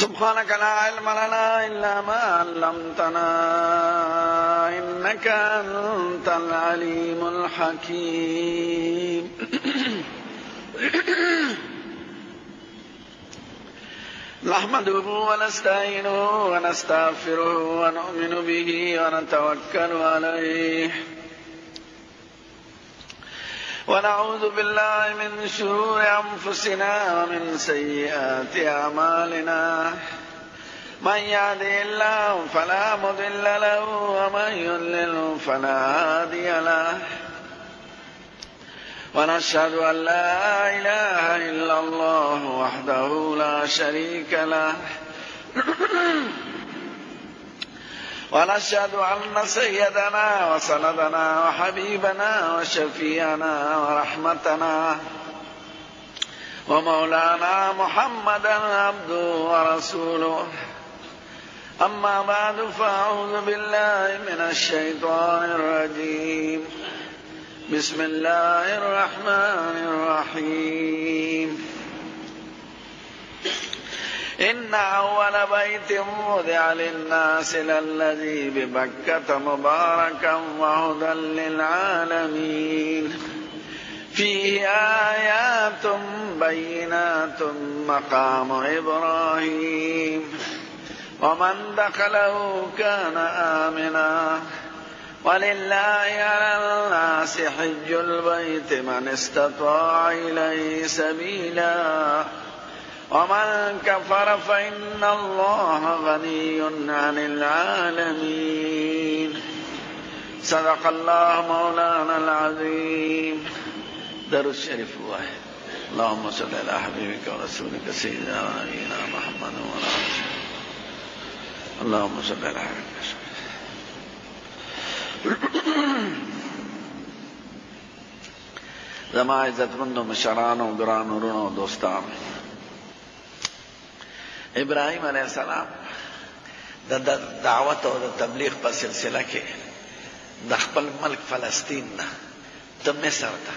سبحانك لا علم لنا إلا ما علمتنا إنك أنت العليم الحكيم. نحمده ونستعينه ونستغفره ونؤمن به ونتوكل عليه ونعوذ بالله من شرور أنفسنا ومن سيئات أعمالنا. من يهده الله فلا مضل له ومن يضلل فلا هادي له. ونشهد أن لا إله إلا الله وحده لا شريك له. ونشهد أن سيدنا وسندنا وحبيبنا وشفيعنا ورحمتنا ومولانا محمدا عبده ورسوله. أما بعد، فأعوذ بالله من الشيطان الرجيم. بسم الله الرحمن الرحيم. إن أول بيت وضع للناس للذي ببكة مباركا وهدى للعالمين. فيه آيات بينات مقام إبراهيم، ومن دخله كان آمنا. ولله على الناس حج البيت من استطاع إليه سبيلا، ومن كفر فإن الله غني عن العالمين. صدق الله مولانا العظيم. درود شریف واحد. اللهم صل على حبيبك ورسولك سيدنا ونبينا محمد وعلى آله. اللهم صل على حبيبك. زما عزتمندو مشرانو، ګرانو وروڼو، دوستانو، ابراهیم علیه السلام د دعوت او د تبلیغ په سلسله کې د خپل ملک فلسطین نه ته مصر ته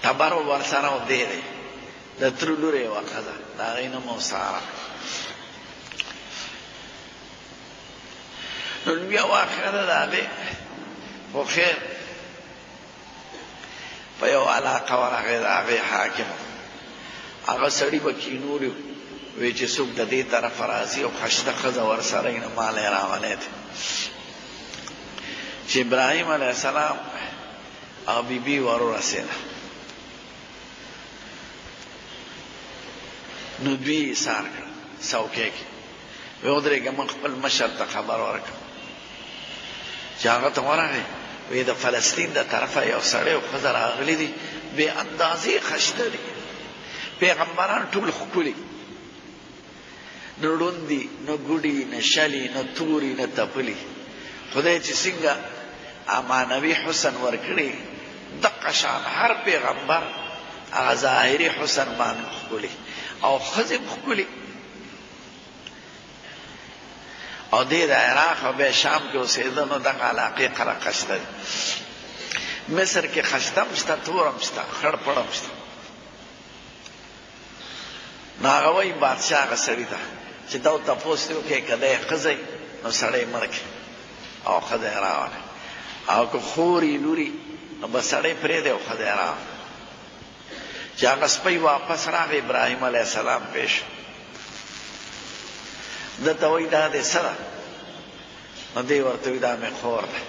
ټبر ورسره او دی دی د تره لور یې وه ښځه، د هغې نوم و ساره. نو لویه واقعه ده د هغې، خو خیر په یو علاقه ورغی، د هغې حاکم هغه سړي به کینولي وی چې څوک د دې طرفه راځي او خشته ښځه ورسره وي نو مال یې راولی دی. چې ابراهیم علیه السلام او بیبي ور ورسېده نو دوی یې ایسار کړه څوکۍ کې، وی ودرېږه موږ خپل مشر ته خبر ورکړو. چې هغه ته ورغی وی د فلسطین د طرفه یو سړی او ښځه راغلي دي، بې اندازې خشته دي، پیغمبران ټول ښکلي، نه ړوند دي، نه ګوډي، نه شلي، نه توري، نه تپلي. خدای چې څنګه معنوي حسن ورکړي دقه شان هر پیغمبر هغه ظاهري حسن باندې ښکلي او ښځې هم ښکلي. او دی د عراق او بیا شام کې اوسېده، نو دغه علاقې قره خشته دي. مصر کې خشته هم شته، تور هم شته، خړ پړ هم شته. نو هغه وایي بادشاه هغه سړي ته چې دا تپوس دې وکړې که دی ښځه وي نو سړی مړ کړي او ښځه یې راولي، او که خور یې لور وي نو به سړی پرېږدي او ښځه یې راولي. چې هغه سپی واپس راغی، ابراهیم علیه السلام پېښ ده ته وایي دا دې څه ده؟ نو دی ورته وایي دا مې خور ده.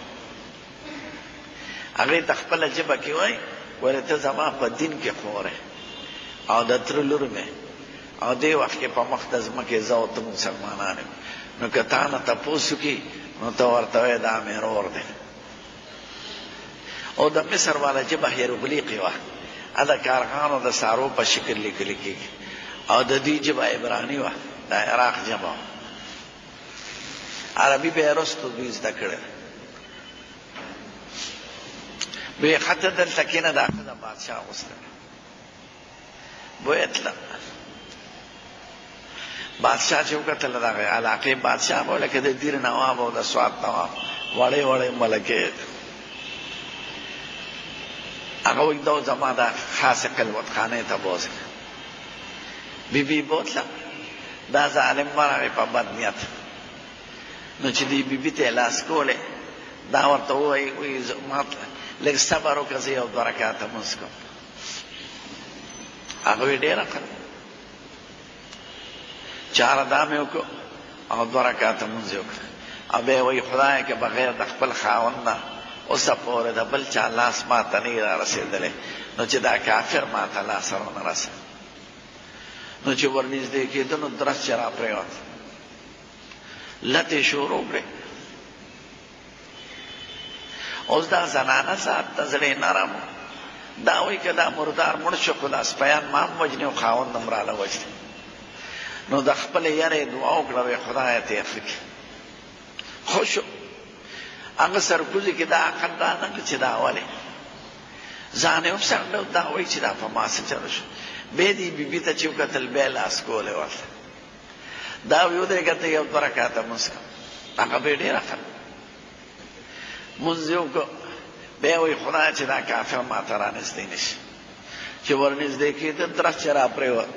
هغې ته خپله ژبه کې وایي ولې ته زما په دین کې خور یې او د تره لور مې، او دې وخت کې په مخ د ځمکې زه او ته مسلمانان یو، نو که تا نه تپوس وکړي نو ته ورته وایې دا مې ورور دی. او د مصر والا ژبه هیروغلیقي وه، د کارغانو د سارو په شکل لیکل کېږي، او د دوی ژبه عبراني وه، د عراق ژبه وه. عربي به یې وروسته دوی زده کړې. بې خطه دلته کښېنه، دا ښځه بادشاه غوستله. بویه تله بادشاه چې وکتل دغه علاقې بادشاه به لکه د دیر نواب او د سوات نواب وړې وړې ملکې، هغه وایي دا زما د خاصې قلوتخانې ته بوځه. بیبي بوتله، دا ظالم ورغی په بد نیت، نو چې دې بیبي ته یې لاس کولی، دا ورته ووایي، وایي ما لږ صبر وکړه، زه یو دوه رکعته لمونځ کوم. هغه وایي ډېره ښه ده، چاره دا مې وکړو او دوه رکعته لمونځ یې وکړ. او بیا وایي خدایه که بغیر د خپل خاوند نه اوسه پورې د بل چا لاس ما ته نه را رسېدلی، نو چې دا کافر ما ته لاس ورونه رسېد، نو چې ورنږدې کېده نو درس چې را پرېوت، لتې شروع کړې. اوس دا زنانه ذات د زړه نرم، دا وایي که دا مردار مړ شو خو دا سپیان ما هم وژني او خاوند هم راله وژني. نو د خپلې یرې دعا وکړه، وایي خدایه ته یې ښه کړې. ښه شو. هغه سرکوزي کې دا عقل را نه کړ چې دا ولې ځان یې وڅنډه، دا وایي چې دا په ما څه چل شو. بیا دې بیبي ته چې وکتل، بیا لاس کولی ورته، دا وایي ودرېږه ته یو دوه رکعته لمونځ کوه. هغه به یې ډېره ښه لمونځ یې وکړ. بیا وایي خدایه چې دا کافر ما ته رانږدې نه شي. چې ورنږدې کېده، درس چې راپرېوت،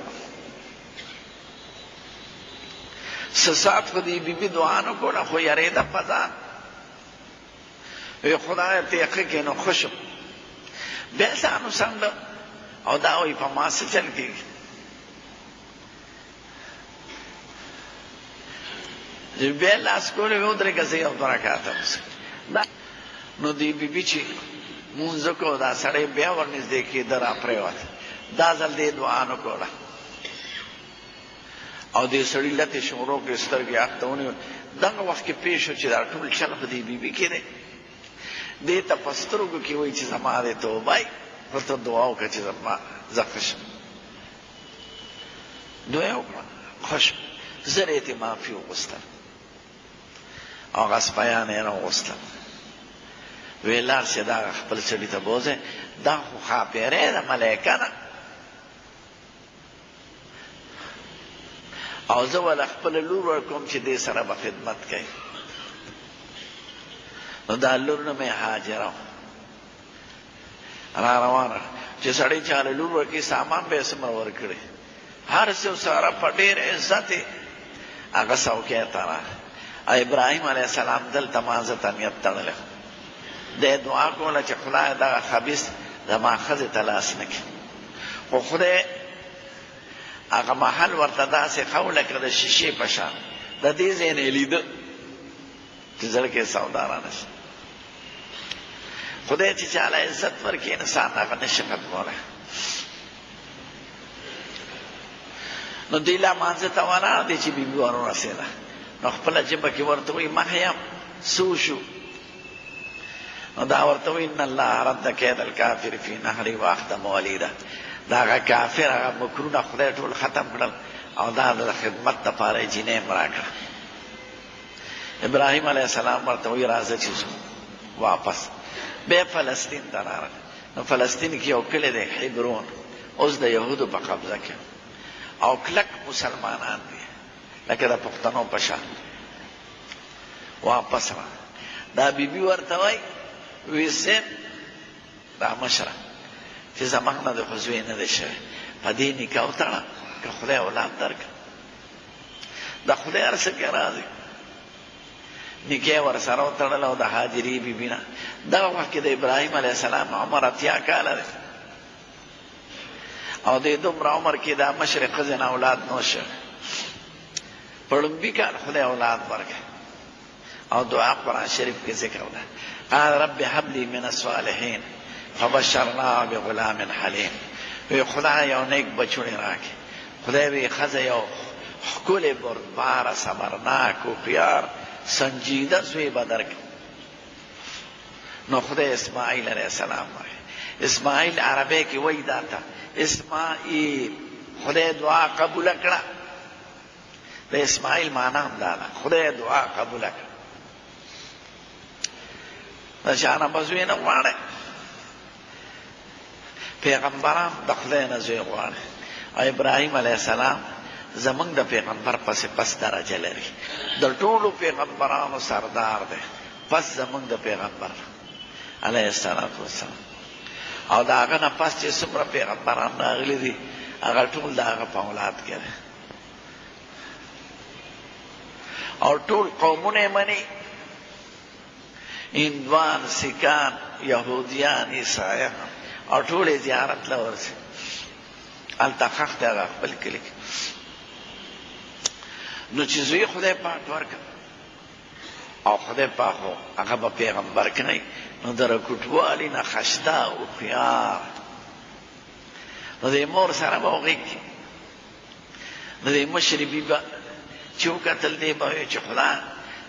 څه ساعت خو دې بیبي دعا نه کوله، خو یرېده په ځان، وی خدایه ته یې ښه کړې. نو ښه شو. بیا ځان وڅنډه او دا وایي په ما څه چل کېږي؟ چې بیا لاس کولې وی ودرېږه، زه یو دوه رکعته لمونځ. نو دې بیبي چې لمونځ وکړو، دا سړی بیا ورنږدې کېده، راپرېوت. دا ځل دې دعا نه کوله او دې سړي لتې شروع کړې، سترګې اخ ته ونیول. دغه وخت کې پېښ شو چې دا ټول چل په دې بیبي کې دی. دې ته په سترګو کې وایي چې زما دې توبه وي، خو ته دعا وکړه چې زما زه ښه شم. دعا یې وکړه، ښه شو. زر یې ترې معافي وغوښتله او هغه سپیان یې راوغوښتل، ویې لاړ شه دا خپل سړي ته بوځئ، دا خو ښاپېری ده، ملایکه ده، او زه وله خپله لور ورکوم چې دې سره به خدمت کوي. نو دا لور نوم یې هاجره وه. را روانه چې سړی چاله لور ورکړي، سامان به یې څومره ورکړي، هر څه سره په ډېر عزت هغه څوکۍ ته راغی. ابراهیم علیه السلام دلته مانځه ته نیت تړلی، دی دعا کوله چې خدای دغه خبیث زما ښځې ته لاس نه کړي. خو خدای هغه محل ورته داسې ښه و لکه د شیشې په شان، د دې ځای نه یې لیده چې زړه کې سودا رانه شي. خدای چې چاله عزت ورکړي، انسان هغه نه شي ختمولی. نو دی لا مانځه ته ولاړ دی چې بیبي ور ورسېده، نو خپله ژبه کې ورته وایي مه یم څه وشو؟ نو دا ورته وایي ان الله رد کید الکافر فی نحری واختم ولیده. دا هغه کافر هغه مکرونه خدای ټول ختم کړل او دا د خدمت دپاره یې جینۍ هم راکړه. ابراهیم علیه السلام ورته وایي راځه چې ځو واپس. بیا فلسطین ته راغی. نو فلسطین کې یو کلی دی حبرون، اوس د یهودو په قبضه کې، او کلک مسلمانان دي لکه د پښتنو په شان. واپس را دا بیبي ورته وایي وی صاحب دا مشره چې زموږ نه د خو زوی نه دی شوی، په دې نکاح وتړه که خدای اولاد درکړه. د خدای هر څه کې راځي. نکاح ورسره وتړله او د هاجرې بیبي نه. دغه وخت کې د ابراهیم علیه السلام عمر 80 کاله دی، او د دومره عمر کې دا مشرې ښځې نه اولاد نه شوی. په ړومبي کال خدای اولاد ورکړ او دعا قرآن شریف کې ذکر ده، قال رب هب لي من الصالحین فبشرناه بغلام حلیم. وی خدای یو نیک بچوړی راکړي. خدای وی ښځه یو ښکلی بردباره صبرناک هوښیار سنجیده زوی به درکړي. نو خدای اسماعیل علیه السلام ورکړ. اسماعیل عربی کې وایي دا ته اسماعیل، خدای دعا قبوله کړه. د اسماعیل معنا هم دا ده، خدای دعا قبوله کړه. د چا نه به زوی نه غواړی، پیغمبران د خدای نه زوی غواړي. او ابراهیم علیه السلام زمونږ د پیغمبر پسې پس درجه لري، د ټولو پیغمبرانو سردار دی، پس زمونږ د پیغمبر علیه السلام والسلام. او د هغه نه پس چې څومره پیغمبران راغلي دي، هغه ټول د هغه په اولاد کې دی او ټول قومونه یې مني، هندوان، سیکان، یهودیان، عیسایان، او ټول یې زیارت له ورځي. هلته ښخ دی هغه خپل کلي کې. نو چې زوی خدای پاک ورکړ او خدای پاک خو هغه به پیغمبر کړی، نو د رکوټوالي نه خسته هوښیار، نو د مور سره به وغېږ کې. نو دې مشرې بي به چې وکتل، دې به وایي چې خدا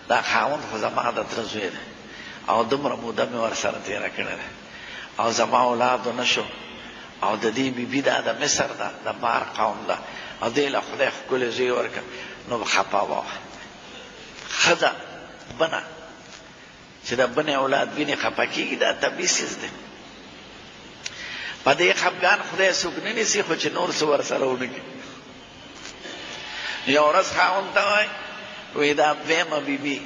دا خاوند خو زما د تره زوی دی او دومره موده مې ورسره تېره کړې ده او زما اولاد ونه شو، او د دې بیبي دا د مصر ده، د بار قوم ده، او دې له خدای ښکلی زوی ورکړ، نو خپه وه. ښځه بنه چې د بنې اولاد ویني خپه کېږي، دا طبیعي څیز دی. په دې خفګان خدای څوک نه نیسي، خو چې نور څه ورسره ونه کړي. یو ورځ خاوند ته وایي، وایي دا دویمه بیبي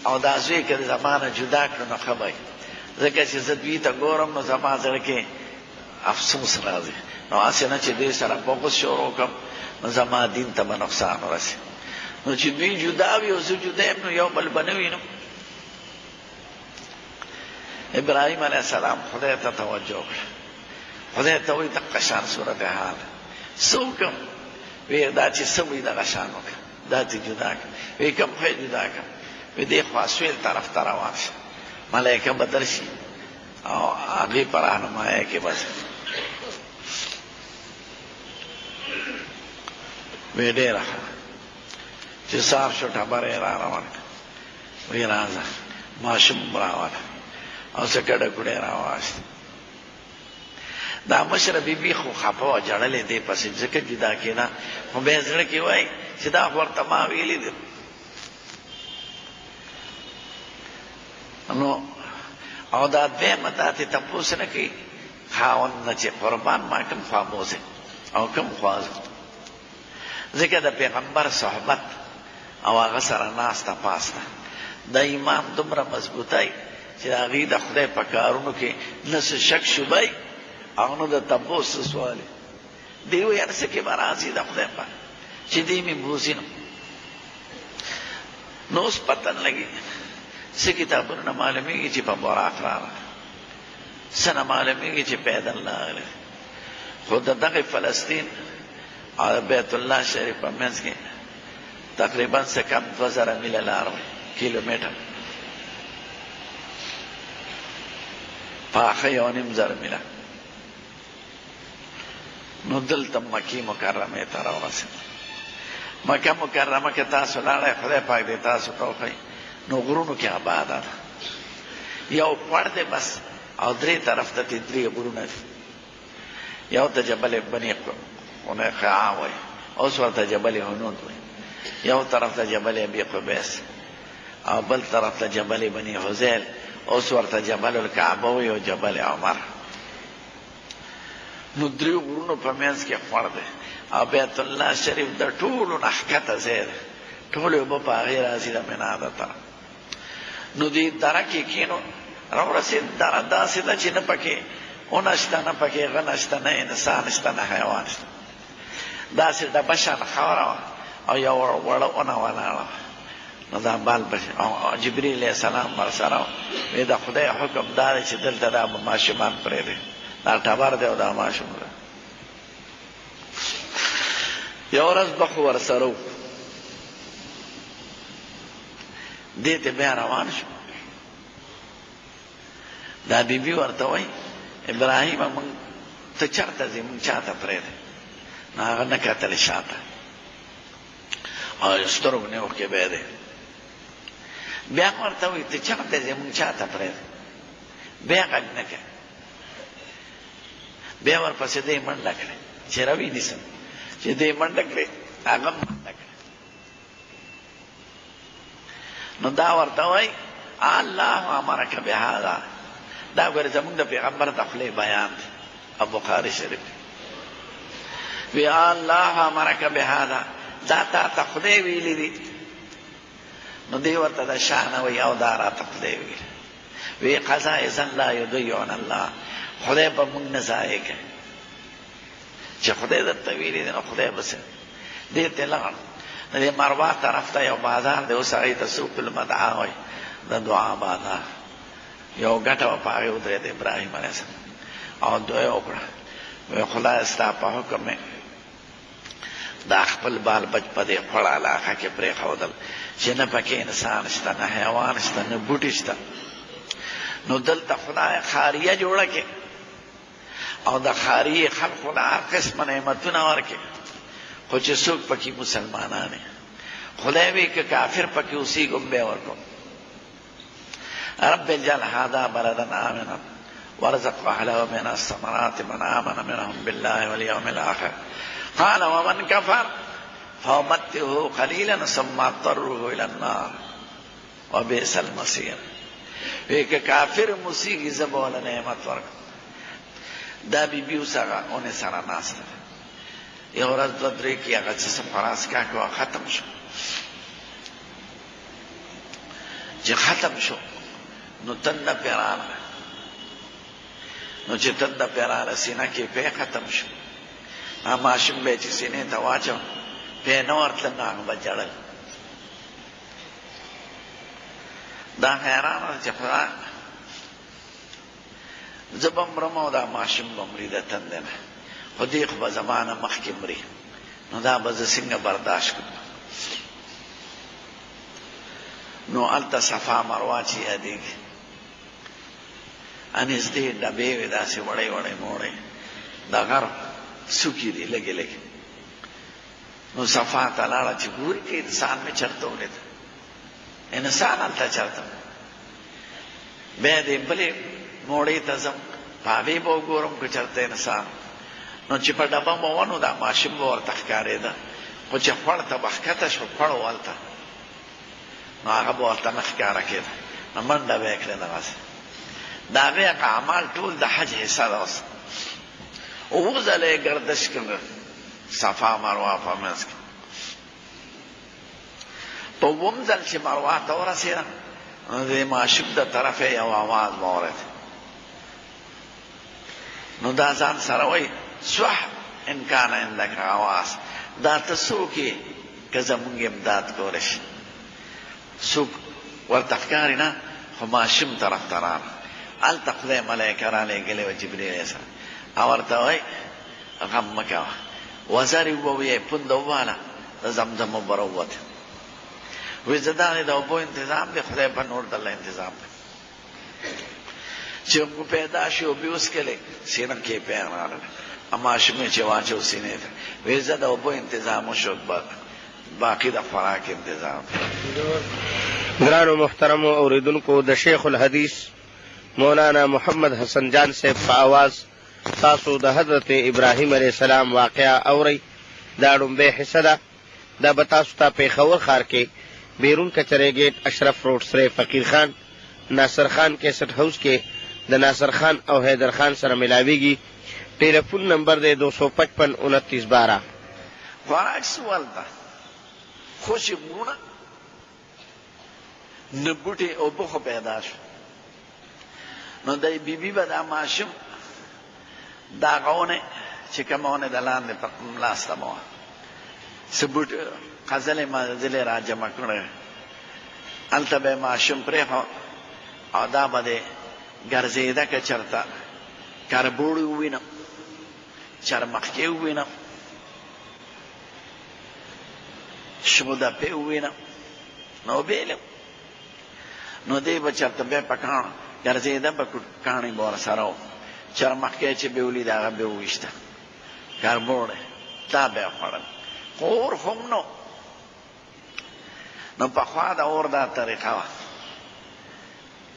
او دا زوی که د زما نه جدا کړو نو ښه به وي، ځکه چې زه دوی ته ګورم نو زما زړه کې افسوس راځي، نو هسې نه چې دوی سره بغض شروع کړم نو زما دین ته به نقصان ورسي. نو چې دوی جدا وي او زه جدا یم نو یو بل به نه وینم. ابراهیم علیه السلام خدای ته توجه وکړه، خدای ته وایي دقه شان صورتحال څه وکړم؟ وی دا چې څه وایي دغه شان وکړه، دا ترې جدا کړه. وی کوم خو یې جدا کړم؟ وی دې خوا سویل طرف ته روان شه، ملایکه به درشي او هغې په رهنمایۍ کې به ځې. وی ډېره ښه. چې سهار شو ټبره یې را روان کړه، وی راځه ماشوم راوله او څه کډه کوډه یې راواخیسته. دا مشره بیبي خو خفه وه، ژړلې دې پسې ځکه جدا کېده، خو بیا یې زړه کې وایي چې دا خو ورته ما ویلي دي. نو او دا دویمه دا ترې تپوس نه کوي خاوند نه چې قربان ما کوم خوا بوځې او کوم خوا ځم، ځکه د پیغمبر صحبت او هغه سره ناسته پاسته د ایمان دومره مضبوطی چې د هغوی د خدای په کارونو کې نه څه شک شبه او نه د تپوس څه سوال. دی وایي هر څه کې به راځي د خدای پاک چې دی مې بوځي. نو نو اوس پته نه لګي، څه کتابونه نه معلومېږي چې په براق راغله، څه نه معلومېږي چې پیدل راغلی. خو د دغه فلسطین او بیت الله شریف په منځ کې تقریبا څه کم 2000 میله لار وه، کیلومتر پاخه 1500 میله. نو دلته مکې مکرمې ته راورسېد. مکه مکرمه که تاسو لاړئ، خدای پاک دې تاسو ته وښایي، نو غرونو کې آباده ده. یو خوړ دی بس، او درې طرف ته ترې درې غرونه دي. یو ته جبل بني قنقاع وایي، اوس ورته جبل هنود وایي. یو طرف ته جبل ابي قبیس، او بل طرف ته جبل بني حذیل، اوس ورته جبل الکعبه وایي او جبل عمر. نو دریو غرونو په منځ کې خوړ دی، او بیت الله شریف د ټولو نه ښکته ځای دی، ټولې اوبه په هغې راځي د منا د طرف. نو دې دره کې کښېنو، راورسېد. دره داسې ده چې نه پکې ونه شته، نه پکې غنه شته، نه انسان شته، نه حیوان شته. داسې ډبه شان خاوره وه او یو وړه ونه ولاړه وه. نو دا بال پسې او جبرئیل علیه السلام ورسره و. وی د خدای حکم دا دی چې دلته دا ماشومان پرېږدي، دا ټبر دی او دا ماشوم دی. یو ورځ به خو ورسره و، دې ته بیا روان شو. دا بیبي ورته وایي ابراهیم مونږ ته چېرته ځې، مونږ چاته پرېږدې؟ نو هغه نه کتل شاته او سترګو نه اوښکې بهېدې. بیا ورته وایي ته چېرته ځې، مونږ چاته پرېږدې؟ بیا غږ نه کوي. بیا ورپسې دی منډه کړې چې راویې نیسم، چې دی منډه کړې هغه منډه کړې. نو دا ورته وایي الله امرک بهذا. دا ګورې زمونږ د پیغمبر د خولې بیان دی، او بخاري شریف وی الله امرک بهذا، دا تا ته خدای ویلي دي. نو دی ورته د شا نه وایي او دا راته خدای ویلي. وی قضا اذن لا یضیعنا الله، خدای به موږ نه ضایع کوي. چې خدای درته ویلي دي نو خدای به څه دې ته لاړ. د دې مروا طرف ته یو بازار دی، اوس هغې ته سوق المدعا وایي، د دعا بازار. یو ګټه وه، په هغې ودرېد ابراهیم علیه السلام او دعا یې وکړه، وایي خدای ستا په حکم مې دا خپل بال بچ په دې خړه علاقه کې پرېښودل چې نه پکې انسان شته، نه حیوان شته، نه بوټي شته. نو دلته خدای ښاریه جوړه کړې او د ښاریې خلکو له هر قسمه نعمتونه ورکړي، خو چې څوک پکې مسلمانان وي، خدای وي که کافر پکې اوسېږي هم به ورکوم. رب اجعل هذا بلدا آمنا وارزق أهله من الثمرات من آمن منهم بالله واليوم الآخر. قال ومن كفر فأمتعه قليلا ثم أضطره إلى النار وبئس المصير. وی که کافر موسیږي زه به وله نعمت ورکړم. دا بیبي اوس هغه اونې سره ناسته ده، یو ورځ دوه درې کې هغه څه څه خوراک څښاک وه ختم شو. چې ختم شو نو تنده پرې راغله، نو چې تنده پرې راغله سینه کې پې ختم شو. هغه ماشوم به یې چې سینې ته واچو پې نه ورتله، نو هغه به ژړل. دا حیرانه ده چې خدای زه به مرم او دا ماشوم به مري د تندې نه، خو دی خو به زما نه مخکې مري، نو دا به زه څنګه برداشت کړم؟ نو هلته صفا مروه چې یادېږي، نږدې ډبې وې داسې وړې وړې موړې د غر څوکې دي لږې لږې. نو صفا ته لاړه چې ګوري چې انسان مې چېرته ولید، انسان هلته چېرته. بیا دې بلې موړې ته ځم، په هغې به وګورم که چېرته انسان. نو چې په ډبه به وه نو دا ماشوم به ورته ښکارېده، خو چې خوړ ته به ښکته شو، خوړ و هلته، نو هغه به ورته نه ښکاره کېده، نو منډه به یې کړې دغسې. د هغې هغه اعمال ټول د حج حصه ده. اوس اووه ځله یې ګردش کړ صفا مروه په منځ کې. په اووم ځل چې مروه ته ورسېده نو د ماشوم د طرفه یو اواز واورېد. نو دا ځان سره وایي صح ان کان عندک غواص، دا ته څوک یې که زمونږ امداد کولی شي؟ څوک ورته ښکاري نه، خو ماشوم طرف ته راغی. هلته خدای ملایکه رالیږلې وه جبریل علیه السلام، او ورته وایي غم مه کوه، وزرې وویې پونده وواله، د زمزم اوبه راووتې. وایي زه دا دی د اوبو انتظام دی، خدای په نور درله انتظام دی. چې اوبه پیدا شي اوبه وڅکلې، سینه کې یې پیا راغله، ماشوم یې چې واچو سینې ته، وایي زه د اوبو انتظام وشو، باقي د خوراک انتظام. ګرانو محترمو اوریدونکو، د شیخ الحدیث مولانا محمد حسن جان صاحب په اواز تاسو د حضرت ابراهیم علیه السلام واقعه اورئ. دا ړومبۍ حصه ده. دا به تاسو ته پېښور ښار کې بیرون کچرې ګېټ، اشرف روډ، سرې فقیر خان، ناصر خان کیسټ هاوس کې د ناصر خان او حیدر خان سره ملاویږي. ټیلیفون نمبر دی 255 29 12. خوراک څه هلته خوشې غرونه نه بوټي اوبه خو پیدا شو. نو د بیبي به دا ماشوم دا غونه چې کومه ونه د لاندې په لاسته به وه، څه بوټي خزلې مزلې راجمع کړی، هلته به یې ماشوم پرېښود او دا به دی ګرځېده که چېرته کربوړی ووینم، چرمخکې ووینم، شودپې ووینم، نو بېلم. نو دی به چېرته بیا په کاڼو ګرځېده، به کاڼي به ورسره و، چرمخکی چې به یې ولید هغه به یې وویشته، کربوړی دا به یې خوړل. خو اور خو هم نه و. نو پخوا د اور دا طریقه وه،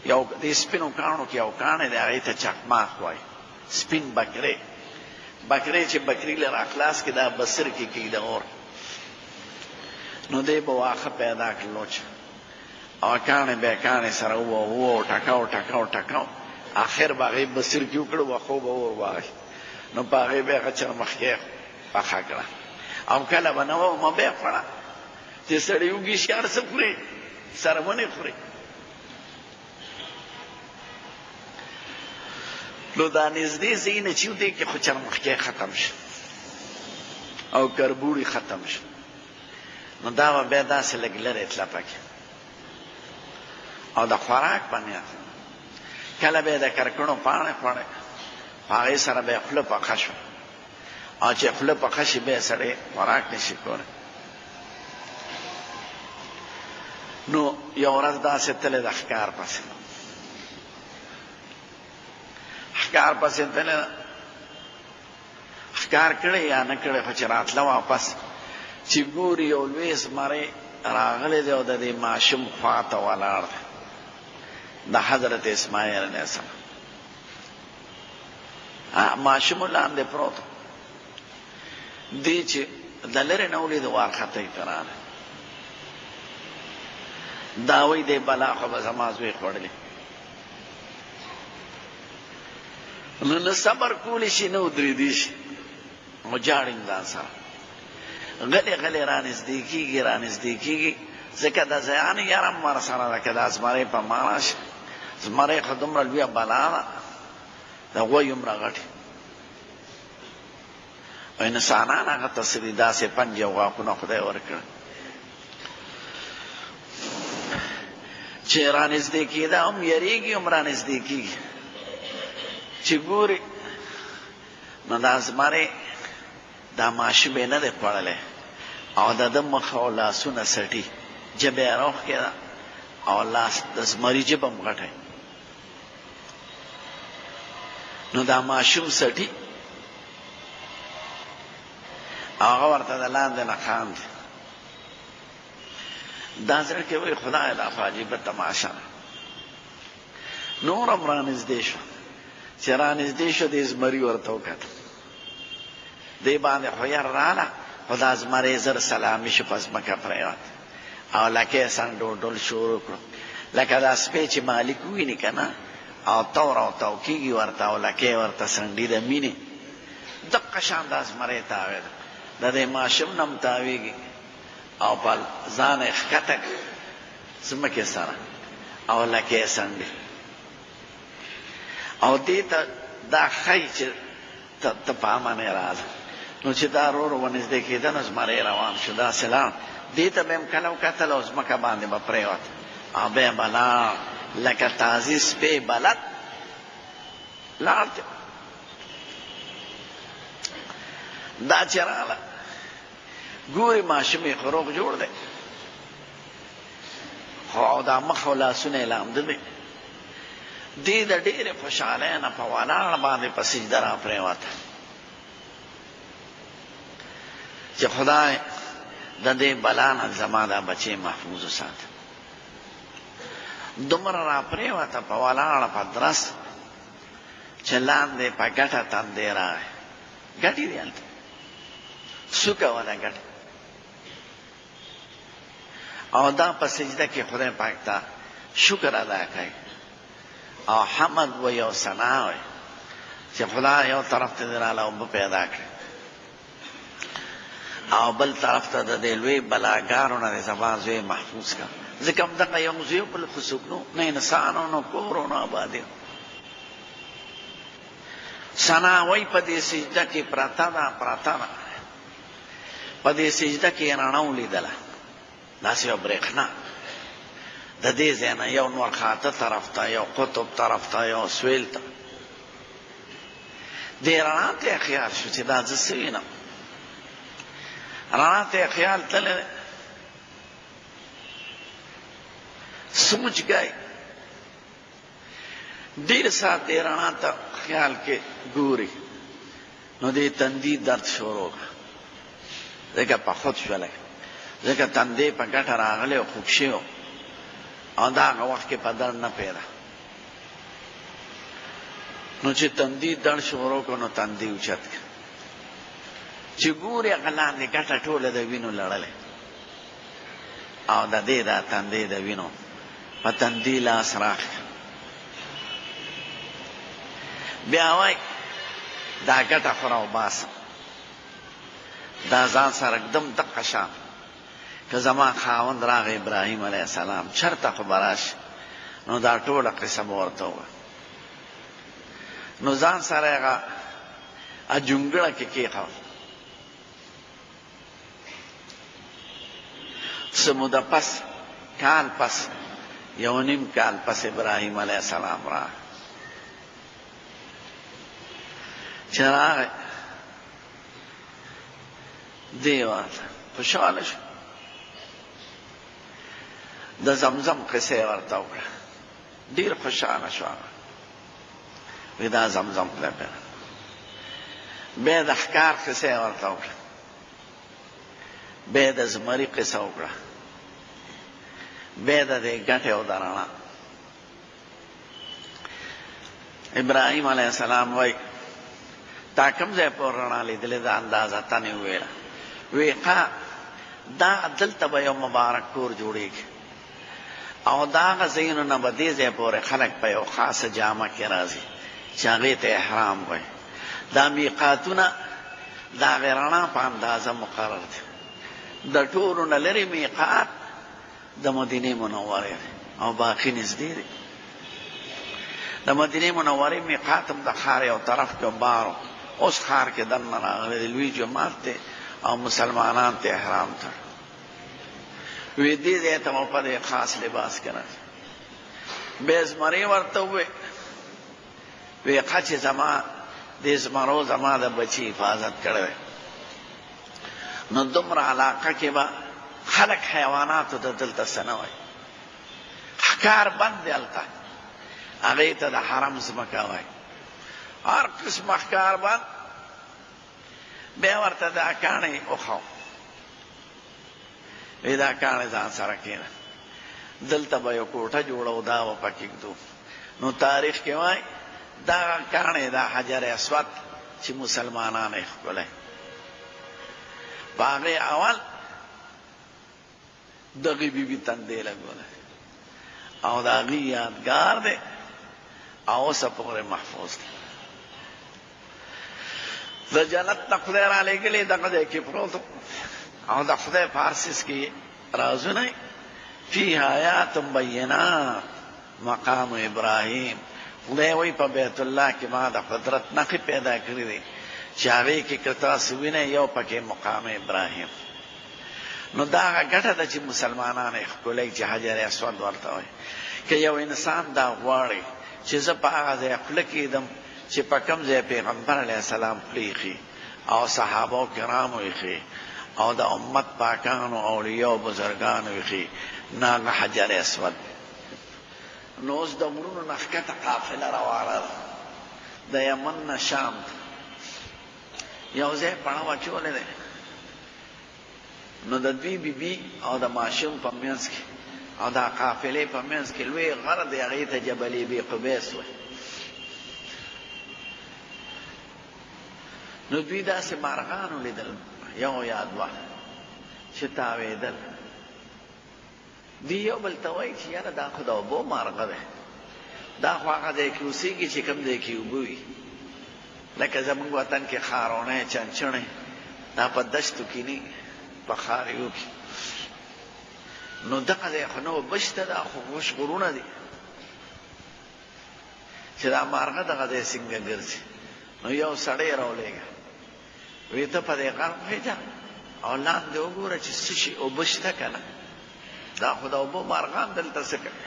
یو دې سپینو کاڼو کې یو کاڼی دی، هغې ته چقماق وایي، سپین بکرې، بکرې چې بکري له راخلاص کړي دا بسر کې کېږي د اور. نو دی به واښه پیدا کړل چې او کاڼی به یې کاڼی سره ووهو، ټکاو ټکاو ټکاو، اخر به هغې بسر کې وکړو، واښو به اور واخیست، نو په هغې به یې هغه چرمخکې پخه کړه. او کله به نه وه مه به یې خوړه، چې سړی وږي شي هر څه خوري، څرمنې خوري. نو دا نږدې ځایونه چې دې کې خو چرمخکې ختم شو. او کربوړي ختم شو، نو دا به بیا داسې لږ لرې تله پکې او د خوراک په نیت. کله به یې د کرکڼو پاڼې خوړې، خو هغې سره به یې خوله پخه شوه، او چې خوله پخه شي بیا سړی خوراک نشي کولی. نو یو ورځ داسې تللی د ښکار پسې، ښکار پسې تللی، ښکار کړی یا نه کړی، خو چې راتله واپس چې ګوري یو لوی زمری راغلی دی او د دې ماشوم خوا ته ولاړ دی، د حضرت اسماعیل علیه السلام ماشوم لاندې پروت دی، چې د لرې نه ولید وارخطا یې پرې راغی. دا وایي دې بلا خو به زما زوی خوړلی، نو نه صبر کولی شي نه ودرېدی شي، مجاړي ځان سره غلی غلی رانږدې کېږي رانږدې کېږي، ځکه د ځان یاره هم ورسره ده، که دا زمری په ما راشي، زمری خو دومره لویه بلا ده، د غویو هومره غټي، او انسانان هغه ته څه دي، داسې پنجې او غاښونه خدای ورکړي چې رانږدې کېده هم یریږي هم رانږدې کېږي. چې ګوري نو دا زمری دا ماشوم یې نه دی خوړلی او د ده مخ او لاسونه څټي، ژبه یې راوښکېده او لاس د زمري ژبه هم غټه، نو دا ماشوم څټي او هغه ورته د لاندې نه خاندي. دا زړه کې وایي خدای دا خو عجیبه تماشه ده. نور هم رانږدې شو، چې رانږدې شو دې زمري ورته وکتل، دې باندې خو یار راله، خو دا زمری زر سلامي شو، په ځمکه پرېوت او لکۍ څنډو ډول شروع کړو، لکه دا سپی چې مالک وویني که نه او تور او تاو کېږي ورته او لکۍ ورته څنډي د مینې، دقه شان دا زمری تاوېده، د دې ماشوم نه هم تاوېږي او په ځان یې ښکته کړي ځمکې سره او لکۍ څنډي، او دې ته دا ښایي چې ته په امن یې راځه. نو چې دا ورور ورنږدې کېده نو زمری روان شو، داسې لاړ، دې ته به یې هم کله وکتل او ځمکه باندې به پرېوت او بیا به لاړ لکه تازي سپی بلد لاړ دی. دا چې راغله ګوري ماشوم یې خو روغ جوړ دی، خو او دا مخ او لاسونه یې لامده دي. دې د ډېرې خوشحالۍ نه په ولاړ باندې په سجده را پرېوته چې خدای د دې بلا نه زما دا بچی محفوظ وساته. دومره را پرېوته په ولاړه په درس چې لاندې په ګټه تندې راغی، ګټې دي هلته سوکه وه ګټه، او دا په سجده کې خدای پاک ته شکر ادا کوي او حمد وایي او ثنا وایي چې خدای یو طرف ته دې راله اوبه پیدا کړې او بل طرف ته د دې لوی بلاګارو نه دې زما زوی محفوظ کړه، ځکه همدغه یو زوی بل خو څوک نه، نه انسان نه کور نه آبادي. ثنا وایي په دې سجده کې پرته ده پرته ده، په دې سجده کې یې رڼا ولیدله، داسې یوه برېښنا د دې ځای نه یو نور خاته طرف ته، یو قطب طرف ته، یو سویل ته. دې رڼا ته یې خیال شو چې دا زه څه وینم، رڼا ته یې خیال تللی دی، سوچ کوي ډېر ساعت دې رڼا ته خیال کې ګوري، نو دې تندي درد شروع کړ، ځکه په خود شولی، ځکه تندې په ګټه راغلی او خوږ شوی او دا هغه وخت کې په درد نه پیدا. نو چې تندي درد شروع کړ نو تندي اوچت کړ، چې ګوري هغه لاندې ګټه ټوله د وینو لړلې او د دې دا تندې د وینو په تندي لاس راکړ. بیا وایي دا ګټه خو راوباسم، دا ځان سره ږدم دقه شان که زما خاوند راغی ابراهیم علیه السلام چرته خو به راشي، نو دا ټوله قصه به ورته ووایم. نو ځان سره هغه جونګړه کې کېښود. څه موده پس، کال پس، یو نیم کال پس ابراهیم علیه السلام راغی. چې راغی دی ورته خوشحاله شو، د زمزم قصه یې ورته وکړه، ډېر خوشحاله شو هغه. وی دا زمزم خدای پیدا. بیا د ښکار قصه یې ورته وکړه، بیا د زمري قصه وکړه، بیا د دې ګټې او د رڼا. ابراهیم علیه السلام وایي تا کوم ځای پورې رڼا لیدلې ده؟ اندازه تنې وویله. وی ښه دا دلته به یو مبارک کور جوړېږي او د هغه ځایونو نه به دې ځای پورې خلک په یو خاصه جامه کې راځي چې هغې ته احرام وایي. دا میقاتونه د هغې رڼا په اندازه مقرر دي. د ټولو نه لرې میقات د مدینې منورې دی او باقي نږدې دی. د مدینې منورې میقات هم د ښار یو طرف کې بار اوس ښار کې دننه راغلی دی، لوی جومات دی او مسلمانان ته احرام تړي. وی دې ځای ته مو په دې خاص لباس کې راځي. بیا زمری ورته ووی، وی ښه چې زما دې زمرو زما د بچي حفاظت کړی دی، نو دومره علاقه کې به خلک حیواناتو ته دلته څه نه وایي، ښکار بند دی هلته، هغې ته د حرم ځمکه وایي، هر قسمه ښکار بند. بیا ورته دا کاڼی وښو، وی دا کاڼی ځان سره کښېنه، دلته به یو کوټه جوړو، دا به پکې ږدو. نو تاریخ کې وایي دا کاڼی دا حجر اسود چې مسلمانان یې ښکلی، په هغې اول دغې بیبي تندې لګولی او د هغې یادګار دی او اوسه پورې محفوظ دی. د جنت نه خدای رالیږلی دغه ځای کې پروت او د خدای په هر څیز کې رازونه فیها آیات بینات مقام ابراهیم. خدای وایي په بیت الله کې ما د قدرت نښې پیدا کړې دي چې هغې کې که تاسو وینئ یو پکې مقام ابراهیم. نو دا هغه ګټه ده چې مسلمانان یې ښکلوي چې حجر اسود ورته وایي. که یو انسان دا غواړي چې زه په هغه ځای خوله کېږدم چې په کوم ځای پیغمبر علیه السلام خوله ایښي او صحابه کرامو ایښي او د امت پاکانو اولیاء او بزرګانو ایښي، نو هغه حجر اسود دی. نو اوس د غرونو نه ښکته قافله روانه ده، د یمن نه شام ته. یو ځای پړاو اچولی دی، نو د دوی بیبي او د ماشوم په منځ کې او دا قافلې په منځ کې لوی غر دی، هغې ته جبل ابي قبیس وایي. نو دوی داسې مارغان ولیدل، یو یا دوه چې تاوېدل. دوی یو بل ته وایي چې یاره دا خو د اوبو مارغه دی، دا خو هغه ځای کې اوسېږي چې کوم ځای کې اوبه وي، لکه زموږ وطن کې ښارونی چنچڼې، دا په دشتو کې نه، په ښاریو کې. نو دغه ځای خو نه اوبه شته، دا خو غوښ غرونه دي چې دا مارغه دغه ځای څنګه ګرځي. نو یو سړی راولېږه، وی ته په دې غر وخېژه او لاندې وګوره چې څه شي اوبه شته که نه، دا خو د اوبو مارغان دلته څه کوي.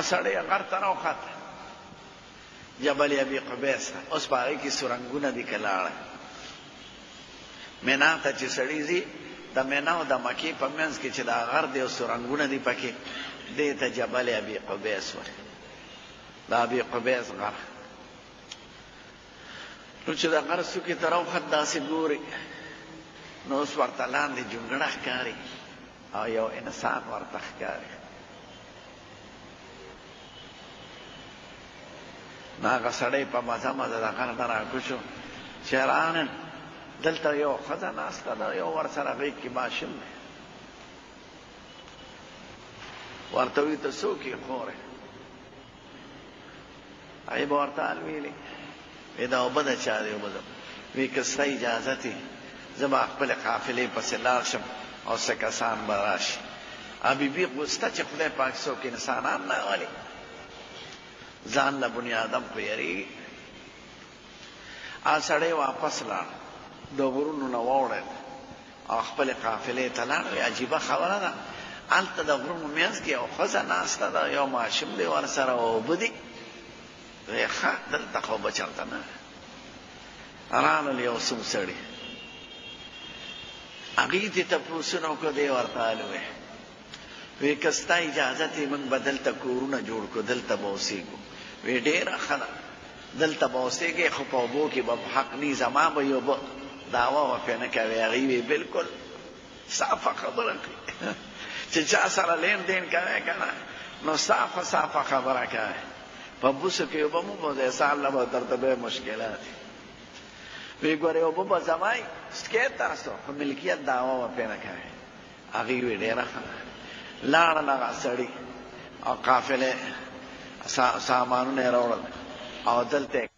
سړی غر ته راوخته، جبل ابي قبیس ته، اوس په هغې کې سرنګونه دي که لاړه مینا ته چې سړی ځي، د مینا او د مکې په منځ کې چې دا غر دی او سرنګونه دي پکې، دې ته جبل ابي قبیس وایي، د ابي قبیس غر. نو چې د غر څوکې ته راوخت داسې ګوري، نو اوس ورته لاندې جونګړه ښکاري او یو انسان ورته ښکاري. نو هغه سړی په مزه مزه د غر نه راکوز شو، چې راغلم دلته یو ښځه ناسته ده، یو ورسره غېږ کې ماشوم دی. ورته وایي ته څوک یې خورې؟ هغې به ورته حال ویلي، وی دا اوبه د چا دی؟ اوبه زما. وی که ستا اجازه وي زه به خپلې قافلې پسې لاړ شم او څه کسان به راشي. بي بي غوسته چې خدای پاک څوک انسانان نه راولي، ځان له بني آدم خو یریږي. هغه سړی واپس لاړ، د غرونو نه واوړېد او خپلې قافلې ته لاړ. وایي عجیبه خبره ده، هلته د غرونو منځ کې یو ښځه ناسته ده، یو ماشوم دی ورسره او اوبه دي. وایي ښه دلته خو اوبه چېرته نه. راغلل یو څو سړي، هغوی ترې تپوسونه وکړو، دی ورته الوی. وی که ستا اجازه وي موږ به دلته کورونه جوړ کړو، دلته به اوسېږو. وی ډېره ښه ده، دلته به اوسېږئ، خو په اوبو کې به حق نه، زما به یې اوبه دعوه به پرې نه کوې. هغوی وی بلکل صافه خبره کوي، چې چا سره لین دین کوې که نه نو صافه صافه خبره کوي. په بوسو کې اوبه مو بوځئ، سهار له به درته بیا مشکلات وي. وی ګورې اوبه به زما وي، څکئ تاسو، خو ملکیت دعوه به پرې نه کوې. هغوی وی ډېره ښه ده. لاړل هغه سړي او قافلې سامانونه یې راوړل او دلته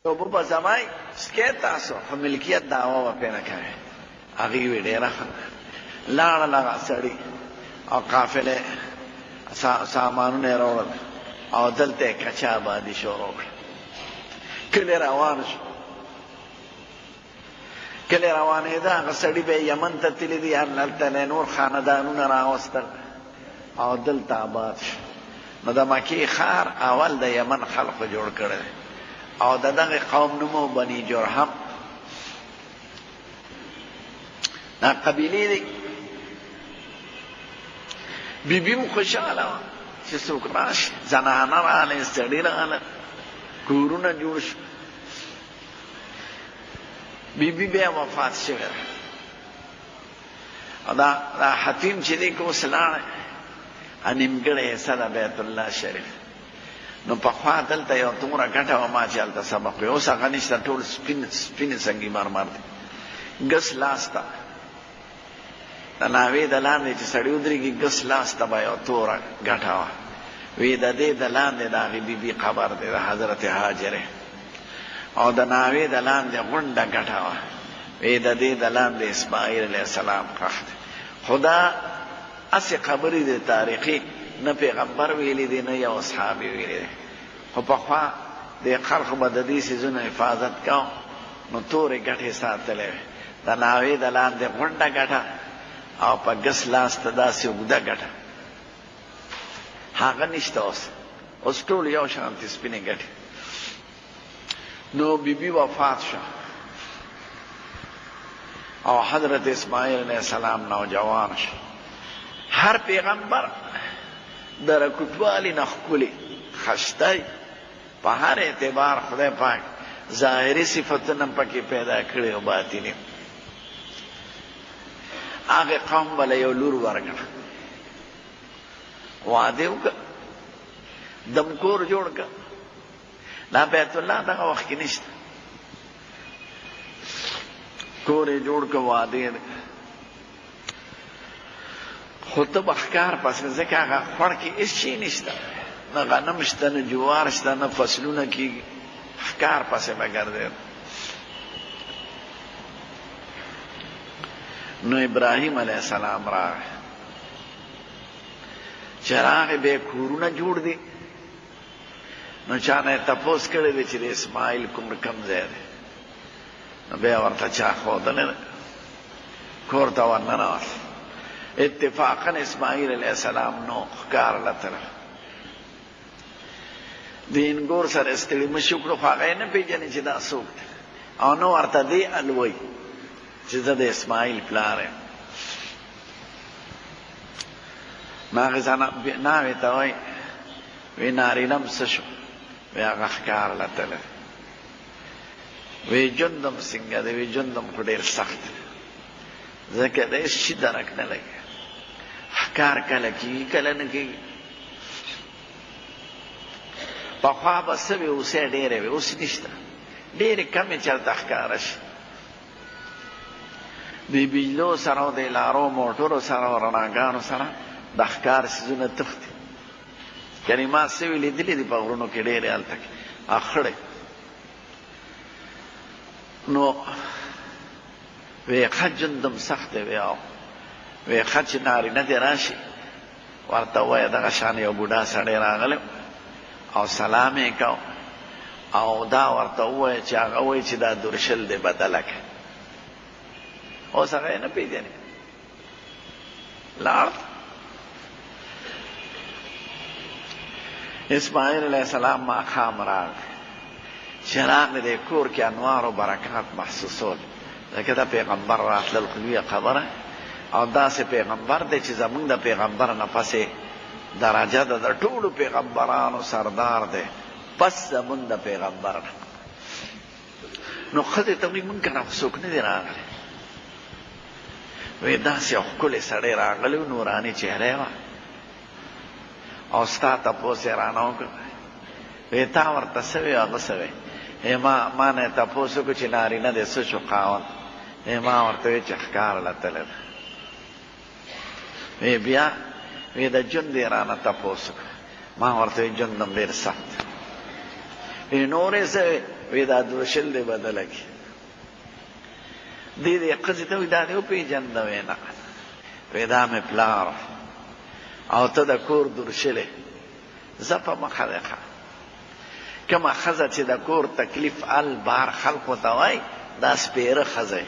اوبه به زما وي، څکئ تاسو، خو ملکیت دعوه به پرې نه کوئ. هغوی وی ډېره ښه ده. لاړل هغه سړي او قافلې سامانونه یې راوړل او دلته یې کچه آبادي شروع کړه. کلی روان شو، کلی روانېده. هغه سړي به یمن ته تللي دي، هلته نه نور خاندانونه راوستل او دلته آباد شو. نو د مکې ښار اول د یمن خلقو جوړ کړی دی او د دغه قوم نوم و بني جرهم. دا قبیلې دي. بیبي هم خوشحاله وه چې څوک راشي، زنانه راغلې، سړي راغله، کورونه جوړ شو. بیبي بیا وفات شوې ده. او دا دا حتیم چې دی که اوس لاړی نیمګړې حصه ده بیت الله شریف. نو پخوا دلته یو توره ګټه وه، ما چې هلته سبق وی، اوس هغه نشته، ټول سپین سپین سنګي مرمر دی. ګس لاس ته د ناوې د لاندې چې سړی ودرېږي، ګس لاس ته به یو توره ګټه وه. وی د دې د لاندې د هغې بیبي قبر دی، د حضرت هاجرې. او د ناوې د لاندې غونډه ګټه وه، وی د دې د لاندې اسماعیل علیه السلام ښخ دی. خو دا هسې خبرې دي تاریخي، نه پیغمبر ویلي دي، نه یو صحابي ویلي دي. خو پخوا دې خلکو به د دې څیزونو حفاظت کاوه، نو تورې ګټې ساتلې وې، د ناوې د لاندې غونډه ګټه او په ګس لاس ته داسې اوږده ګټه. هغه نشته اوس، اوس ټول یو شانتې سپینې ګټې. نو بیبي وفات شوه او حضرت اسماعیل علیه السلام نوجوان شو. هر پیغمبر د رکوټوالي نه ښکلي خسته په هر اعتبار خدای پاک ظاهري صفتونه پکې پیدا کړي او باطني. هغه قوم بل یو لور ورکړه، واده وکړه، دم کور جوړ کړ. دا بیت الله دغه وخت کې نشته، کور یې جوړ کړ، واده یې. خو ته به ښکار پسې، ځکه هغه خوړ کې هېڅ شی نشته، نه غنم شته، نه جوار شته، نه فصلونه کېږي، ښکار پسې به ګرځېد. نو ابراهیم علیه السلام راغی، چې راغی بیا کورونه جوړ دي. نو چا نه تپوس کړی دی چې د اسماعیل کور کوم ځای دی، نو بیا ورته چا ښودلی دی، کور ته ورننوت. اتفاقا اسماعیل علیه السلام نو ښکار له تللی، د انګور سره ستړي مشي وکړو، خو هغه یې نه پېژني چې دا څوک دی، او نه ورته دی الوی چې زه د اسماعیل پلار یم. نو هغې ناوې ته وایي، وی نارینه هم څه شو؟ وی هغه ښکار له تللی. وی ژوند هم څنګه دی؟ وی ژوند هم خو ډېر سخت دی، ځکه د هېڅ شي درک نه لګي. ښکار کله کېږي کله نه کېږي. پخوا به څه وې، هوسۍ ډېرې وې، اوس نشته، ډېرې کمې چېرته ښکاره شي. د بجلو سره او د لارو موټرو سره او رڼاګانو سره د ښکار څیزونه تښتي. یعنی ما سوي لیدلې دي په غرونو کې ډېرې هلته کې اخړې. نو وی ښه ژوند هم سخت دی. وی او وی ښه چې نارینه دې راشي ورته ووایه دغه شان یو بوډا سړی راغلی او سلام یې کاوه، او دا ورته ووایه چې هغه وایي چې دا درشل دې بدله کړه. اوس هغه یې نه پېژني. لاړ اسماعیل علیه السلام ماښام راغی. چې راغی د کور کې انوار او برکات محسوسول، ځکه دا پیغمبر راتلل خو لویه خبره، او داسې پیغمبر دی چې زمونږ د پیغمبر نه پسې درجه ده، د ټولو پیغمبرانو سردار دی پس زمونږ د پیغمبر نه. نو ښځې ته وایي مونږ کره خو څوک نه دی راغلی. وایي داسې یو ښکلی سړی راغلی و، نوراني چهره یې وه، او ستا تپوس یې رانه وکړ. وایي تا ورته څه وې هغه څه وې؟ ما ما نه یې تپوس وکړو چې نارینه دی څه شو خاوند؟ ما ورته وې چې ښکار له تللی دی. وی بیا وی د ژوند یې رانه تپوس وکړ، ما ورته وی ژوند هم ډېر سخت دی. وی نور یې څه وی؟ وی دا درشل دې بدله کړي. دې دې ښځې ته وایي دا دې وپېژنده؟ وی نه. وی دا مې پلار او ته د کور درشلې، ځه په مخه دې ښه. کومه ښځه چې د کور تکلیف ال بار خلکو ته وایي دا سپېره ښځه.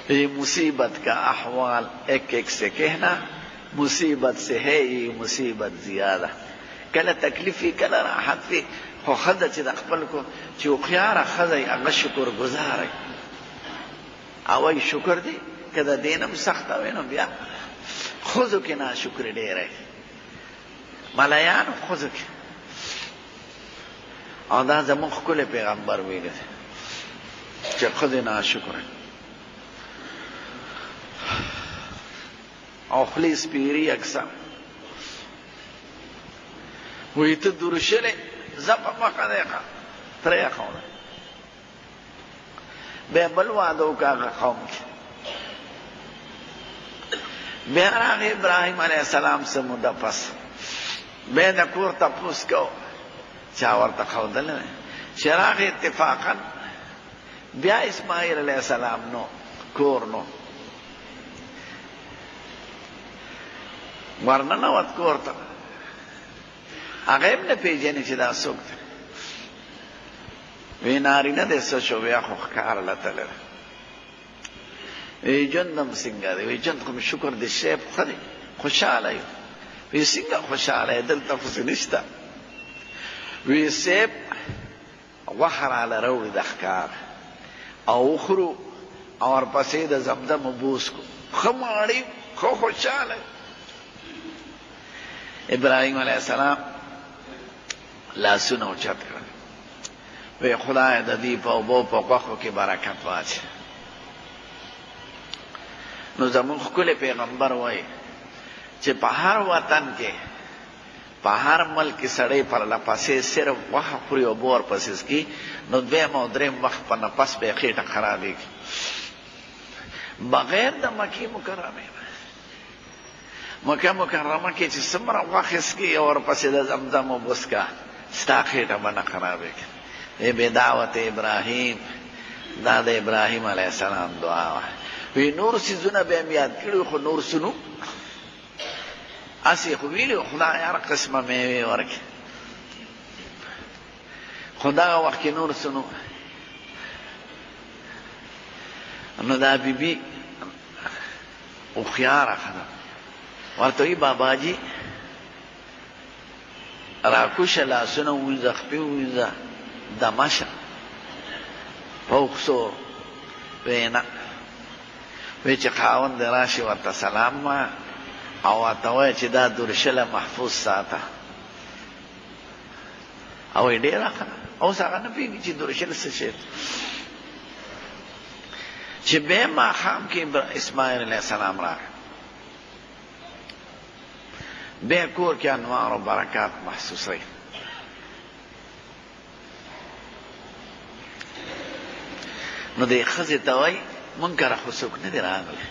یہ مصیبت کا احوال ایک ایک سے کہنا، مصیبت سے ہے یہ مصیبت زیاده. کله تکلیف وي کله راحت وي، خو ښځه چې د خپل کو چې هوښیاره ښځه وي هغه شکر ګزاره وي او وایي شکر دی، که د دې نه هم سخته وي نو بیا ښځو کې ناشکري ډېره وي، ملایانو ښځو کې. او دا زموږ ښکلی پیغمبر ویلی دی چې ښځې ناشکره او خولې سپېري اکثر. وایي ته درشلې، ځه په مخه دی ښه، ترې ښوده. بیا بل واده وکړه هغه قوم کې. بیا راغی ابراهیم علیه السلام څه موده پس، بیا د کور تپوس کو، چا ورته ښودلی دی. چې راغی اتفاقا بیا اسماعیل علیه السلام نو کور نو ورننوت کور ته، هغه هم نه پېژني چې دا څوک دی. وی نارینه دی څه شو؟ بیا خو ښکار له تللی دی. وی ژوند هم څنګه دی؟ وی ژوند خو مې شکر دی صاحب ښه دی، خوشحاله یو. وی څنګه خوشحاله یې؟ دلته خو څه نشته. وی صاحب غوښه راله راوړي د ښکار او وخورو او ورپسې د زمزم اوبه وڅښو، ښه ماړي ښه خوشحاله. ابراهیم علیه السلام لاسونه اوچت کړل، وی خدای د دې په اوبو په غوښو کې برکت واچوه. نو زموږ ښکلی پیغمبر وایي چې په هر وطن کې په هر ملک کې سړی پرله پسې صرف غوښه خوري او اوبه ورپسې څکي، نو دویم او دریم وخت په نفس به یې خېټه خرابېږي، بغیر د مکې مکرمې. مکه مکرمه کې چې څومره غوښې څکي او ورپسې د زمزم اوبه څکه، ستا خېټه به نه خرابېږي. بدعوت ابراهیم، دا د ابراهیم علیه السلام دعا وه. وی نور څیزونه به هم یاد کړي، خو نور څه نو هسې خو ویلي خدای هر قسمه میوې ورکړي، خو دغه وخت کې نور څه نو. نو دا بیبي هوښیاره ښځه ورته وایي باباجي راکوشه، لاسونه ووینځه، خپې ووینځه، دمه شه په اوښ. وی نه، وی چې خاوند دې راشي ورته سلام وایه او ورته وایه چې دا درشله محفوظ ساته. او یې ډېره ښه. اوس هغه نه پوهېږي چې درشل څه شی دی. چې بیا ماښام کې اسماعیل علیه السلام راغی، بیا کور کې انوار او برکات محسوسوي. نو دې ښځې ته وایي مونږ کره خو څوک نه دی راغلی.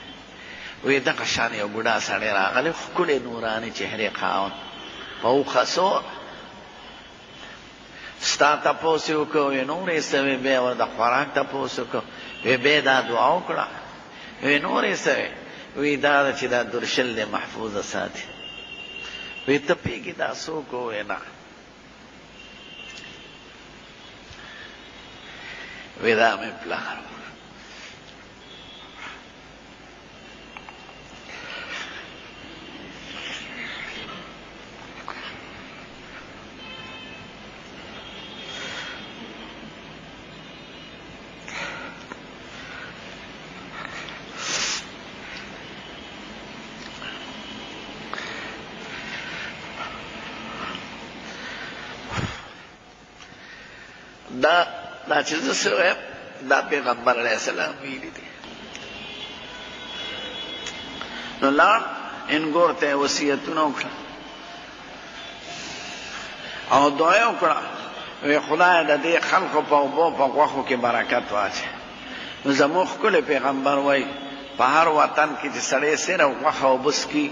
وایي دغه شان یو بوډا سړی راغلی، ښکلی نوراني چهرې خاوند. په اوښه سور ستا تپوس یې وکړ، وې نور یې څه وې؟ بیا ور د خوراک تپوس وکړ، وې بیا دا دعا وکړه، وې نور یې څه وې؟ وی دا ده چې دا درشل دې محفوظه ساتي. وی ته پوهېږې دا څوک و؟ وی نه. وی دا مې پلار و. دا دا چې زه څه وایم دا پیغمبر علیه السلام ویلي دي. نو لاړ انګور ته وصیتونه وکړه او دعا یې وکړه، وی خدای د دې خلکو په اوبو په غوښو کې برکت واچوي. نو زموږ ښکلی پیغمبر وایي په هر وطن کې چې سړی صرف غوښه اوبه څکي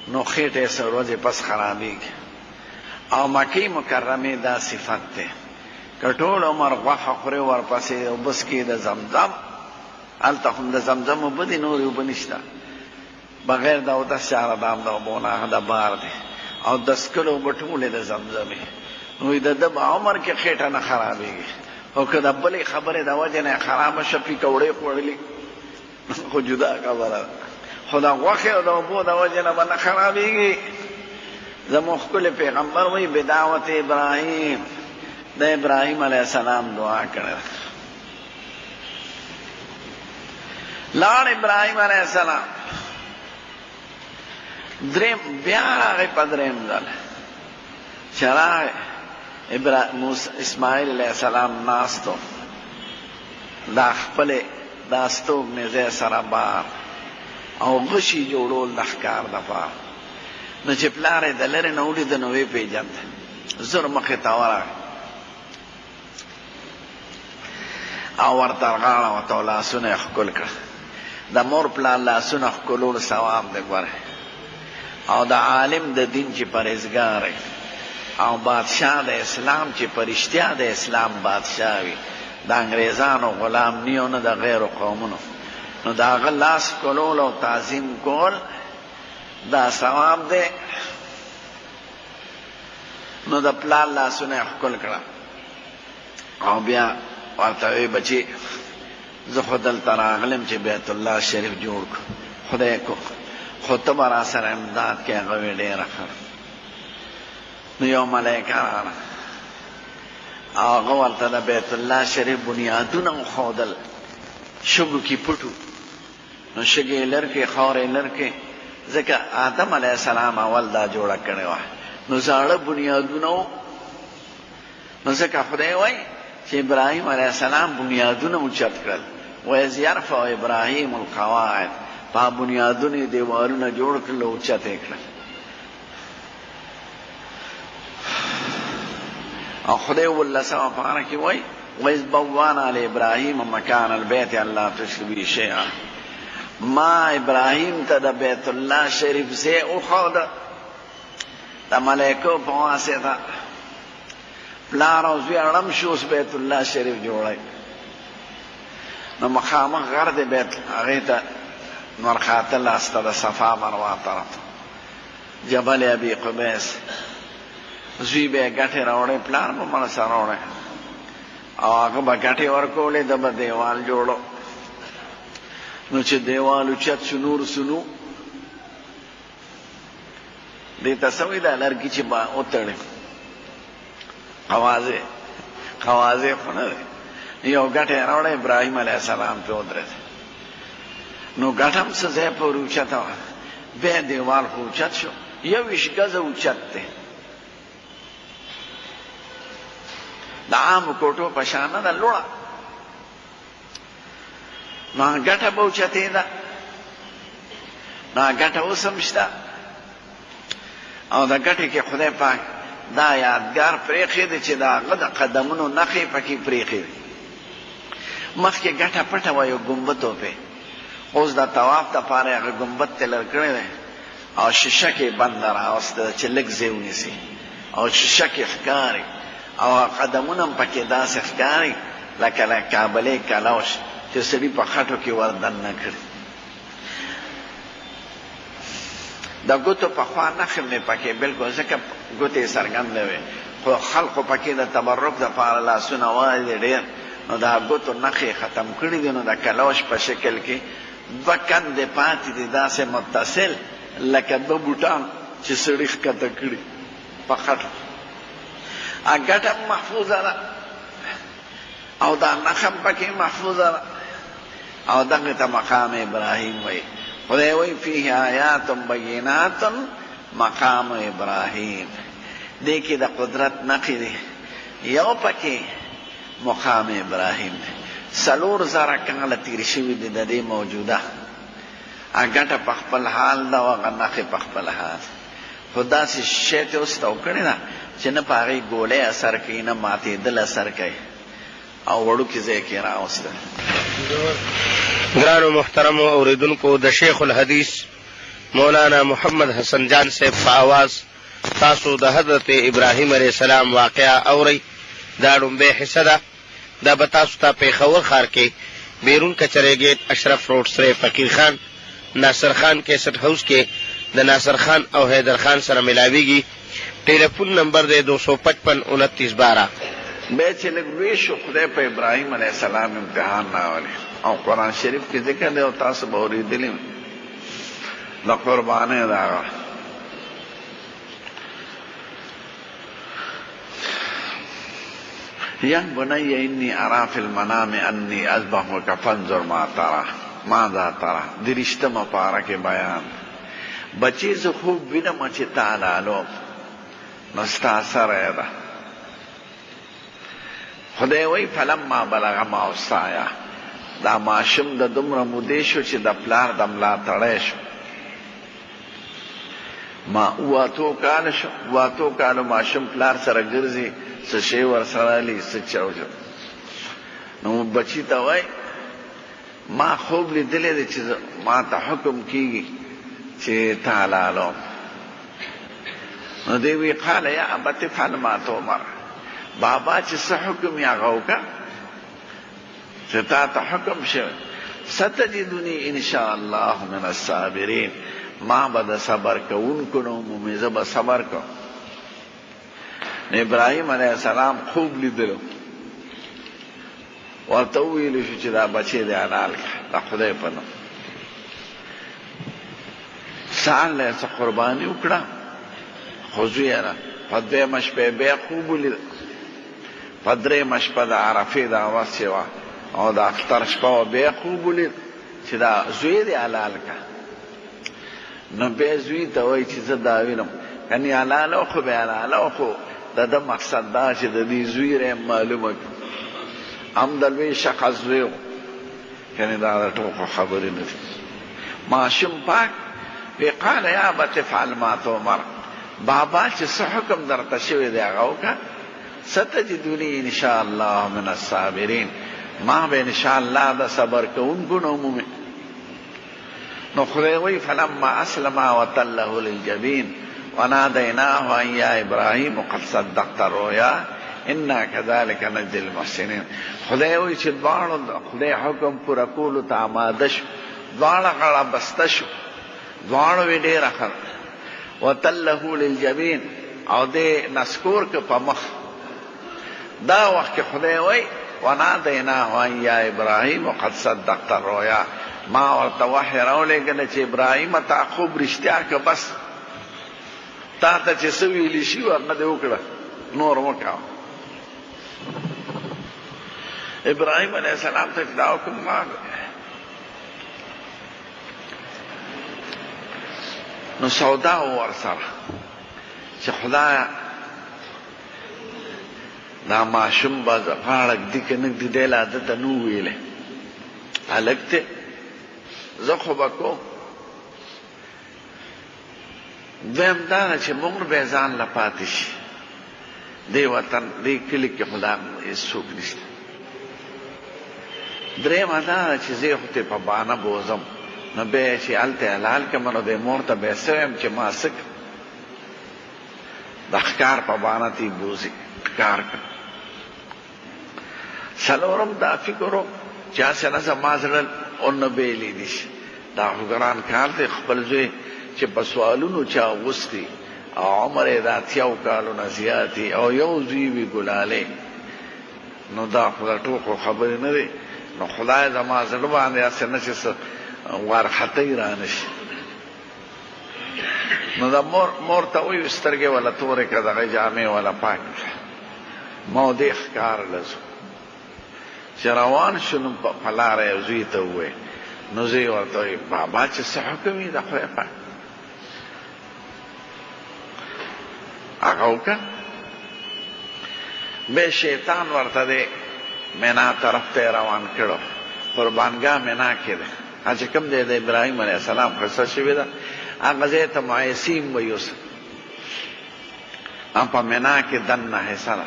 نو خېټه یې څه ورځې پس خرابېږي. او مکې مکرمې دا صفت دی که ټول عمر غوښه خورې ورپسې اوبه څکې د زمزم، هلته خو هم د زمزم اوبه دي، نورې اوبه نشته بغیر د اودس چاره د هم د اوبو نه، هغه د بار دی او د څکلو اوبه ټولې د زمزم وي. نو وایي د ده په عمر کې خېټه نه خرابېږي، خو که د بلې خبرې د وجې نه یې خرابه شوه، پیکوړې خوړلي خو جدا خبره ده، خو د غوښې او د اوبو د وجې نه به نه خرابېږي. زموږ ښکلی پیغمبر وایي بدعوت ابراهیم، د ابراهیم علیه السلام دعا کړې ده. لاړ ابراهیم علیه السلام دریم بیا راغی، په دریم ځل چې راغی اسماعیل علیه السلام ناست و، دا خپلې د استوګنې ځای سره بار او غشي جوړول د ښکار دپاره. نو چې پلار یې د لرې نه ولید نو ویې پېژند، زر مخې ته ورغی او ورته غاړه ورته او لاسونه یې ښکل کړه. د مور پلار لاسونه ښکلول ثواب دی ګوره، او د عالم د دین چې پرهېزګار وي او بادشاه د اسلام چې په رښتیا د اسلام بادشاه وي، د انګریزانو غلام نی او نه د غیرو قومونو، نو د هغه لاس ښکلول او تعظیم کول دا ثواب دی. نو د پلار لاسونه یې ښکل کړه او بیا ورته وی بچي زه خو دلته راغلم چې بیت الله شریف جوړ کړو، خدای کو خو ته به راسره امداد کې. هغه وی ډېره ښه. نو یو ملایکه راغله او هغه ورته د بیت الله شریف بنیادونه وښودل، شګو کې پټو، نو شګې یې لر کړې، خاورې یې لر کړې، ځکه آدم علیه السلام اول دا جوړه کړې وه، نو زاړه بنیادونه وو. نو ځکه خدای وایي چې ابراهیم علیه السلام بنیادونه اوچت کړل، واذ یرفع ابراهیم القواعد، په بنیادونو یې دیوالونه جوړ کړل او اوچت یې کړل. او خدای ولسمه پاره کې وایي واذ بوانا لابراهیم مکان البیت الله تشرک بی شیئا، ما ابراهیم ته د بیت الله شریف ځای وښوده د ملایکو په واسطه. پلار او زوی اړم شو اوس بیت الله شریف جوړی. نو مخامخ غر دی بیت هغې ته نورخاته لاسته د صفا مروه طرف جبل ابي قبیس، زوی به یې ګټې راوړې، پلار به مړه سره راوړی او هغه به ګټې ورکولې، ده به دیوال جوړو. نو چې دیوال اوچت شو نور سنو دې ته څه وایي دا لرګي چې به وتړي، قوازې قوازې خو نه دی، یو ګټه یې راوړه، ابراهیم علیه السلام پرې ودرېد. نو ګټه هم څه ځای پورې اوچته وه، بیا دیوال خو اوچت شو، 21 ګزه اوچت دی، د عامو کوټو په شان نه ده لوړه، نو ګټه به اوچتېده، نو ګټه اوس هم شته. او د ګټې کې خدای پاک دا یادګار پرېښی دی چې د هغه د قدمونو نښې پکې پرېښې دي. مخکې ګټه پټه وه، یو ګنبد و پرې، اوس د طواف دپاره یې هغه ګنبد ته لر کړی دی او شیشه کې بنده راوسته ده چې لږ ځای ونیسي او شیشه کې ښکاري او قدمونه هم پکې داسې ښکاري لکه له کابلې کلوش چې سړي په خټو کې ور دننه کړي. د ګوتو په خوا نښې مې پکې بالکل ځکه ګوتې یې څرګندې وې خو خلقو پکې د تبرک دپاره لاسونه وهلي دي ډېر نو د ګوتو نښې یې ختم کړي دي نو د کلوش په شکل کې دوه کندې پاتې دي داسې متصل لکه دوه بوټان چې سړي ښکته کړي په خټو کې. ګټه هم محفوظه ده او دا نښه هم پکې محفوظه ده او دغه ته مقام ابراهیم وایي. خدای وایي فیه آیات بینات مقام ابراهیم. دې کې د قدرت نښې دي. یو پکې مقام ابراهیم دی. 4000 کاله تېر شوي دي د دې موجوده ګټه په خپل حال ده او هغه نښې په خپل حال. خو داسې شی ته اوس تاو کړې ده چې نه په هغې ګولۍ اثر کوي نه ماتېدل اثر کوي او وړوکي ځای کې راوستل. ګرانو محترمو اورېدونکو د شیخ الحدیث مولانا محمد حسن جان صاحب په اواز تاسو د حضرت ابراهیم علیه السلام واقعه اورئ. دا ړومبۍ حصه ده. دا به تاسو ته پېښور ښار کې بیرون کچرې ګېټ اشرف روډ سرې فقیر خان ناصر خان کیسټ هاوس کې د ناصر خان او حیدر خان سره ملاویږي. ټیلیفون نمبر دی 255 29 12. بیا چې لږ لوی شو خدای په ابراهیم علیه السلام امتحان راولي او قرآن شریف کې ذکر دی او تاسو به اورېدلي وي د قربانۍ د هغه یا بني انی ارا فی المنام انی اذبحک فانظر ما ترا ماذا ترا دریشتمه پاره کې بیان بچی زه خوب وینم چې تا حلالوم نو ستا سره ده خدای وایي فلما بلغ معه السعی دا ماشوم د دومره مودې شو چې د پلار د ملاتړی شو ما اوه اتو کالو شو، اوه اتو کالو ماشوم پلار سره ګرځي، څه شی ورسره اخلي، څه چو چو. نو بچي ته وایي، ما خوب لیدلی دی چې ما ته حکم کیږي چې تا حلالوم. نو دی وی قال یا ابت افعل ما تؤمر، بابا چې څه حکم یې هغه وکړه. چې تا ته حکم شوی ستجدنی ان شاء الله من الصابرین ما به د صبر کوونکو نه ومومې زه به صبر کوم نو ابراهیم علیه السلام خوب لیدلو ورته وویل شو چې دا بچی دې حلال کړه د خدای په نوم ځان له څه قرباني وکړه خو زوی یې په دویمه شپه یې بیا خوب ولید په درېیمه شپه د عرفې دا ورځ چې وه او د اختر شپه وه بیا خوب ولید چې دا زوی دې حلال که نو بیا زوی ته وایي چې زه دا وینم کني حلالو خو به حلالو خو د ده مقصد دا چې د دې زوی رحم معلومه کړي هم د لوی شخص زوی و کني دا د ټوکو خبرې نه دي ماشوم پاک وی قال یا ابت افعل ما تؤمر بابا چې څه حکم درته شوی دی هغه وکړه ستجدونی ان شاء الله من الصابرین ما به ان شاء الله د صبر کوونکو نه ومومې نو خدای وایي فلما اسلم وتله للجبین ونادیناه ان یا ابراهیم قد صدقت الرؤیا انا كذلك نجزي المحسنین خدای وایي چې دواړو د خدای حکم پوره کولو ته آماده شو دواړه غاړه بسته شو دواړو وی ډېره ښه وتله للجبین او دې نسکور که په مخ دا وخت کې خدای وای ونادیناه ان یا ابراهیم قد صدقت الرؤیا ما ورته وحی راولېږله چې ابراهیم تا خوب رښتیا که بس تا ته چې څه ویلي شي هغه دې وکړه نور مه کوه ابراهیم علیه السلام ته چې دا حکم راغی نو سودا ورسره چې خدایا دا ماشوم به غاړه ږدي که نه ږدي دی لا ده ته نه ویلی هلک دی زه خو به کوم دویم دا ده چې مور به ځان له پاتې شي دې وطن دې کلي کې خو دا هېڅوک نشته درېیمه دا ده چې زه خو ترې په بانه بوځم نو بیا چې هلته حلال کړم نو دې مور ته به څه وایم چې ما څه د ښکار په بانه ته یې بوځي ښکار کړم. څلورم دا فکر و چې هسې نه زما زړه ونه بېلېدي شي، دا خو ګران کار دی، خپل زوی چې په سوالونو چا اغوستی او عمر یې د اتیاو کالو نه زیات وي او یو زوی وي ګلالی، نو دا خو د ټوکو خبرې نه دي، نو خدای زما زړه باندې هسې نه چې څه وارخطۍ رانه شي. نو د مور مور ته وایو سترګې ولا تورې کړه، دغه جامې ولا پاک کړه، ما دې ښکار له ځو. چې روان شو نو په لاره یې زوی ته وویل، نو زوی ورته وایي بابا چې څه حکم وي د خدای پاک هغه وکړه. بیا شیطان ورته دی مینا طرف ته روان کړو، قربانګاه مینا کې ده، هغه چې کوم ځای د ابراهیم علیه السلام قصه شوې ده هغه ځای ته معیسیم وایي اوس، هم په مینا کې دننه حصه ده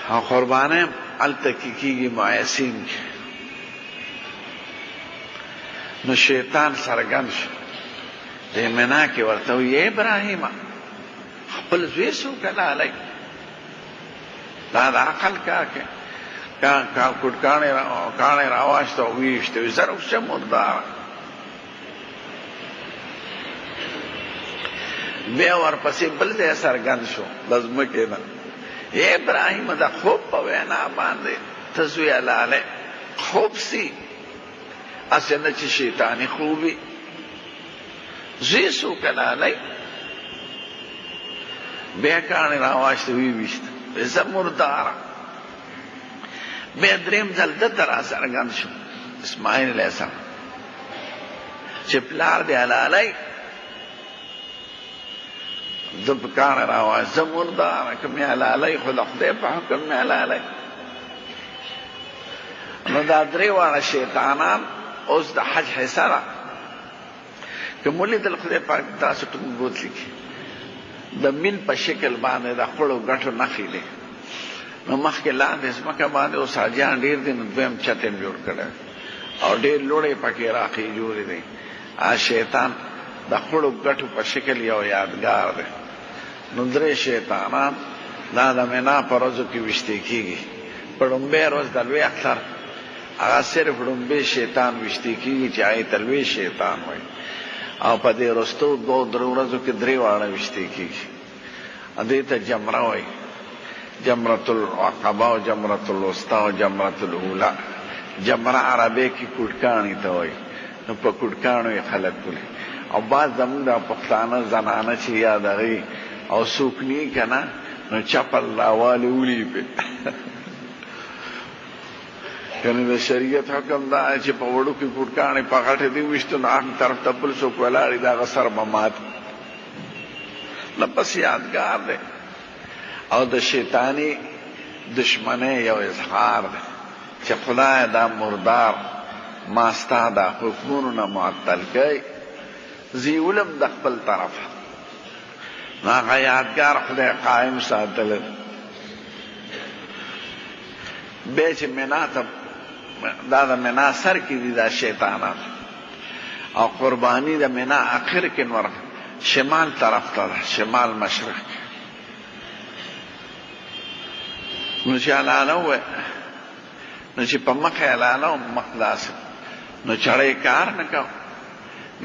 او قربانۍ هم هلته کې کېږي معیسیم کې. نو شیطان څرګند شو د مینا کې، ورته وایي ابراهیمه خپل زوی څوک حلالوي؟ دا د عقل کار کوي. کوټ کاڼی راواچته او ویشته، وایي زه روشه مرداره. بیا ورپسې بل ځای څرګند شو د ځمکې نه، ای ابراهیم د خوب په وینا باندې ته زوی حلالوې، خوب سي هسې نه چې شیطاني خوب وي، زوی څوک حلالوي؟ بیا کاڼی راواچته ویې ویشته، زه مرداره. بیا دریم ځل ده ته راڅرګند شو اسماعیل علیه السلام چې پلار دې حلالوي، ده په کاڼی راواچته، زه مرداره که مې حلالوي خو د خدای په حکم مې حلالوي. نو دا درې واړه شیطانان اوس د حج حصه ده. که مو لیدل خدای پاک تاسو ټول بوتلي کې د میل په شکل باندې د خړو ګټو نښې دي، نو مخکې لاندې ځمکه باندې اوس حاجیان ډېر دي، نو دویم چت یې جوړ کړی او ډېر لوړې پکې راخېجولې دي. هغه شیطان د خړو ګټو په شکل یو یادګار دی. نو درې شیطانان دا د مینا په ورځو کې ویشتې کېږي. په ړومبۍ ورځ د لوی اختر هغه صرف ړومبی شیطان ویشتې کېږي چې هغې ته لوی شیطان وایي، او په دې وروستو دوو درو ورځو کې درې واړه ویشتې کېږي. دې ته جمره وایي، جمرة العقبه او جمرة الوسطی او جمرة الاولی. جمره عربۍ کې کوټکاڼي ته وایي، نو په کوټکاڼو یې خلک ولي. او بعض زموږ دا پښتانه زنانه چې یا دغې او څوک نی که نه، نو چپل راوالي ولي پرې. یعنې د شریعت حکم دا دی چې په وړوکي کوټکاڼې په غټې دې وویشتو نو هغه طرف ته بل څوک ولاړ وي د هغه سر به مات نه، بس یادګار دی او د شیطاني دشمنۍ یو اظهار دی چې خدای دا مردار ما ستا دا حکمونو نه معطل کړي، زه یې ولم د خپل طرفه. نو هغه یادګار خدای قایم ساتلی. بیا چې مینا ته دا د مینا سر کې دي دا شیطانان، او قرباني د مینا اخر کې نور شمال طرف ته ده، شمال مشرق کې. نو چې حلاله ووایي، نو چې په مخ یې حلاله وم، مخ داسې، نو چړې کار نه کوم.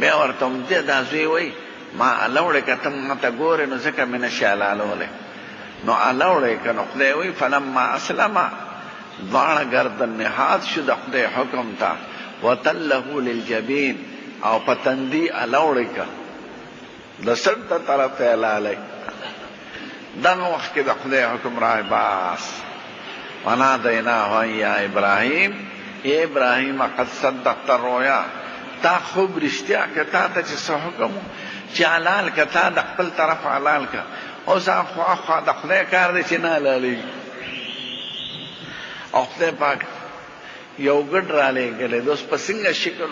بیا ورته هم دا زوی وایي ما الوړې که ته ما ته ګورې نو ځکه مې نه شې حلالولی. نو الوړې که، نو خدای وایي فلما اسلم، دواړه ګردن نهاد شو د خدای حکم ته، وتله للجبین، او په تندي الوړې که د سر ته طرف ته حلالوي. دغه وخت کې د خدای حکم راغی، بس ونادیناه ان یا ابراهیم، ای ابراهیم قد صدقت الرؤیا، تا خوب رښتیا که تا ته چې څه حکم چې حلال که، تا د خپل طرف حلال که، اوس اخوا اخوا د خدای کار دی چې نه حلالېږي. او خدای پاک یو ګډ رالېږلی دی، اوس په څنګه شکل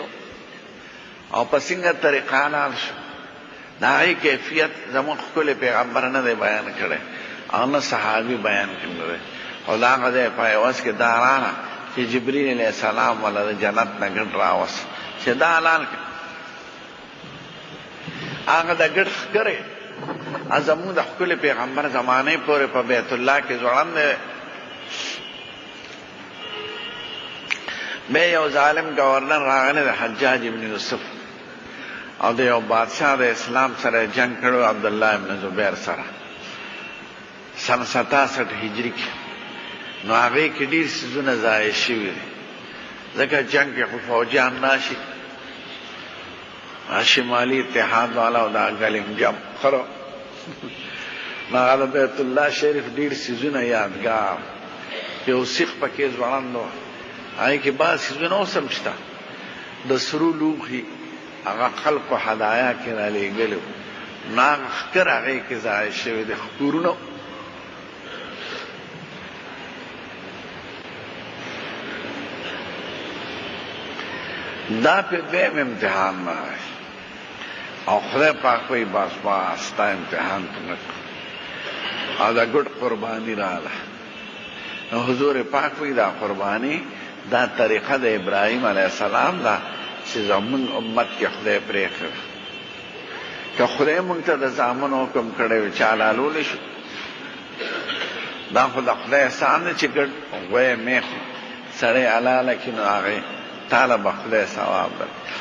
او په څنګه طریقه حلال شو، د هغې کیفیت زموږ ښکلی پیغمبر نه دی بیان کړی او نه صحابي بیان کړی دی. خو د هغه ځای په عوض کې دا راغله چې جبريل علیه السلام ولا د جنت نه ګډ راوست چې دا حلال کړه. هغه د ګډ ښکرې زموږ د ښکلي پیغمبر زمانې پورې په بیت الله کې ځوړند دی. بیا یو ظالم گورنر راغلی د حجاج ابن یوسف او د یو بادشاه د اسلام سره جنګ کړو، عبدالله ابن زبیر سره، سن 67 هجري کې. نو هغې کې ډېر څیزونه ضایع شوي دي، ځکه جنګ کې خو فوجیان راشي، شمالي اتحاد والا او دا ګلیم جم خرو. نو هغه د بیت الله شریف ډېر څیزونه یادګار، یو سیخ پکې ځوړند و، هغې کې بعض څیزونه اوس هم شته، د سرو لوښي هغه خلکو هدایا کې رالیږلي وو، نو هغه ښکر هغې کې ضایع شوی دی، ښکرونه. دا په دویم امتحان راغی او خدای پاک وایي بس بس ستا امتحان پوره کړ او د ګډ قرباني راغله. نو حضور پاک وایي دا قرباني دا طریقه د ابراهیم علیه السلام ده چې زمونږ امت کې خدای پرېښې ده. که خدای مونږ ته د زامنو حکم کړی وي چې حلالولی شو، دا خو د خدای احسان دی چې ګډ غوی میخ سړی حلاله کړي، نو هغې تاله به خدای ثواب درکړي.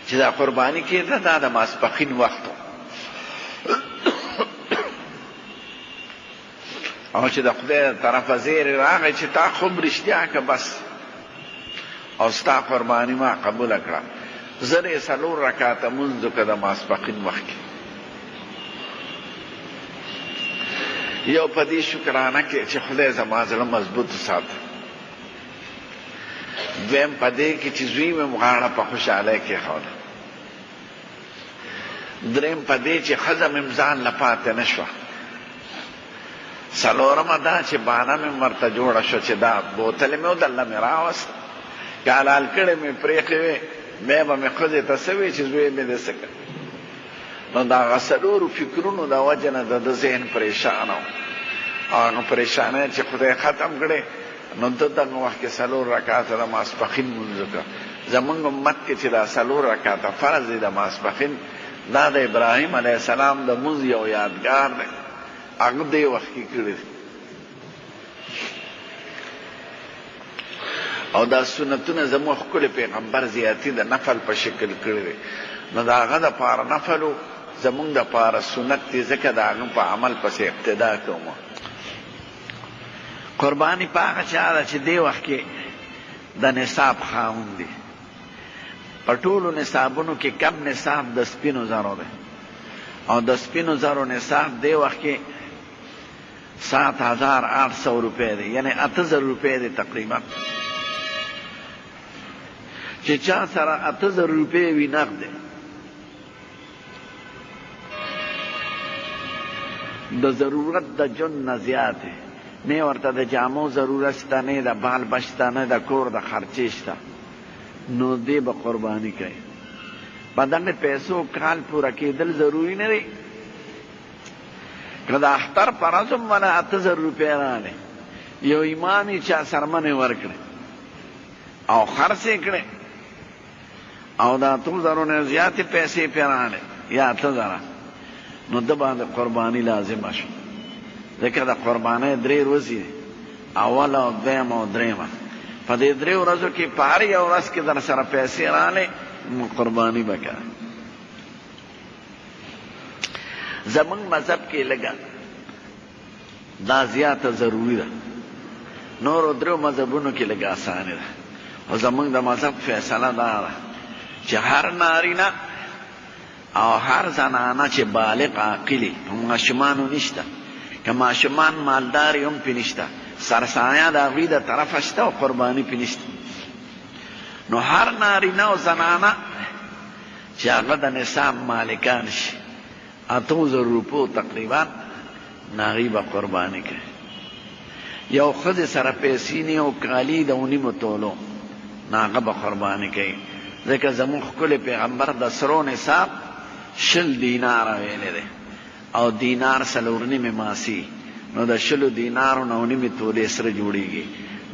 چې دا قرباني کېده دا د ماسپښین وخت و، او چې د خدای د طرفه زیری راغی چې تا خوب رښتیا که بس او ستا قرباني ما قبوله کړه، زه دې 4 رکعته لمونځ وکړه د ماسپښین وخت کې. یو په دې شکرانه کې چې خدای زما زړه مضبوط وساته، دویم په دې کې چې زوی مې غاړه په خوشحالۍ کېښوده، دریم په دې چې ښځه مې ځان له پاتې نه شوه، څلورمه دا چې بانه مې ورته جوړه شوه چې دا بوتل مې ودله مې راوست، که حلال کړی مې پرېښې وې بیا به مې ښځې ته څه وې چې زوی مې دې څه کړ. نو د هغه څلورو فکرونو د وجې نه د ده ذهن پرېشانه و، او هغه پرېشانۍ چې خدای ختم کړې، نو ده دغه وخت کې 4 رکعته د ماسپښین لمونځ وکړ. زمونږ امت کې چې دا 4 رکعته فرض دي د ماسپښین، دا د ابراهیم علیه السلام د لمونځ یو یادګار دی، هغه دې وخت کې کړی دی. او دا سنتونه زموږ ښکلي پیغمبر زیاتي د نفل په شکل کړي دي، نو د هغه دپاره نفل و، زموږ دپاره سنت دی، ځکه د هغه په عمل پسې اقتدا کوو. قرباني په هغه چا ده چې دې وخت کې د نصاب خاوند دی. په ټولو نصابونو کې کم نصاب د سپینو زرو دی، او د سپینو زرو نصاب دې وخت کې 7800 روپۍ دی، یعنی 8000 روپۍ دی تقریبا. چې چا سره 8000 روپۍ وي نقد دی، د ضرورت د ژوند نه زیات دی، نه ورته د جامو ضرورت شته، نه د بال بچ شته، نه د کور د خرچې شته، نو دی به قرباني کوي. په دغه پیسو کال پوره کېدل ضروري نه دی. که د اختر پر ورځ هم ولا 8000 روپۍ راغلې، یو امام یې چا څرمنې ورکړې او خرڅ یې کړې، او د 8000 نه زیاتې پیسې پرې راغلې یا 8000، نو ده باندې قرباني لازمه شوه. ځکه د قربانۍ 3 ورځې دي، اوله او دویمه او درېیمه. په دې 3 ورځو کې په هر یو ورځ کې در سره پیسې راغلې، نو قرباني به کوې. زمونږ مذهب کې لږه دا زیاته ضروري ده، نورو 3 مذهبونو کې لږه اساني ده، خو زمونږ د مذهب فیصله دا ده چې هر نارینه او هر زنانه چې بالغ عاقلي، هم ماشومانو نشته، که ماشومان مالداري هم پې نشته، سرسایه د هغوی د طرفه شته او قرباني پې نشته، نو هر نارینه او زنانه چې هغه د نصاب مالکان شي، 8000 روپو تقریبا، نو هغوی به قرباني کوي. یو ښځې سره پیسې نه او کالي د 2.5 تولو، نو هغه به قرباني کوي. ځکه زموږ ښکلي پیغمبر د سرو نصاب 20 دیناره ویلی دی، او دینار 4.5 ماسي، نو د شلو دینارو نه نیمې تولې سره جوړیږي.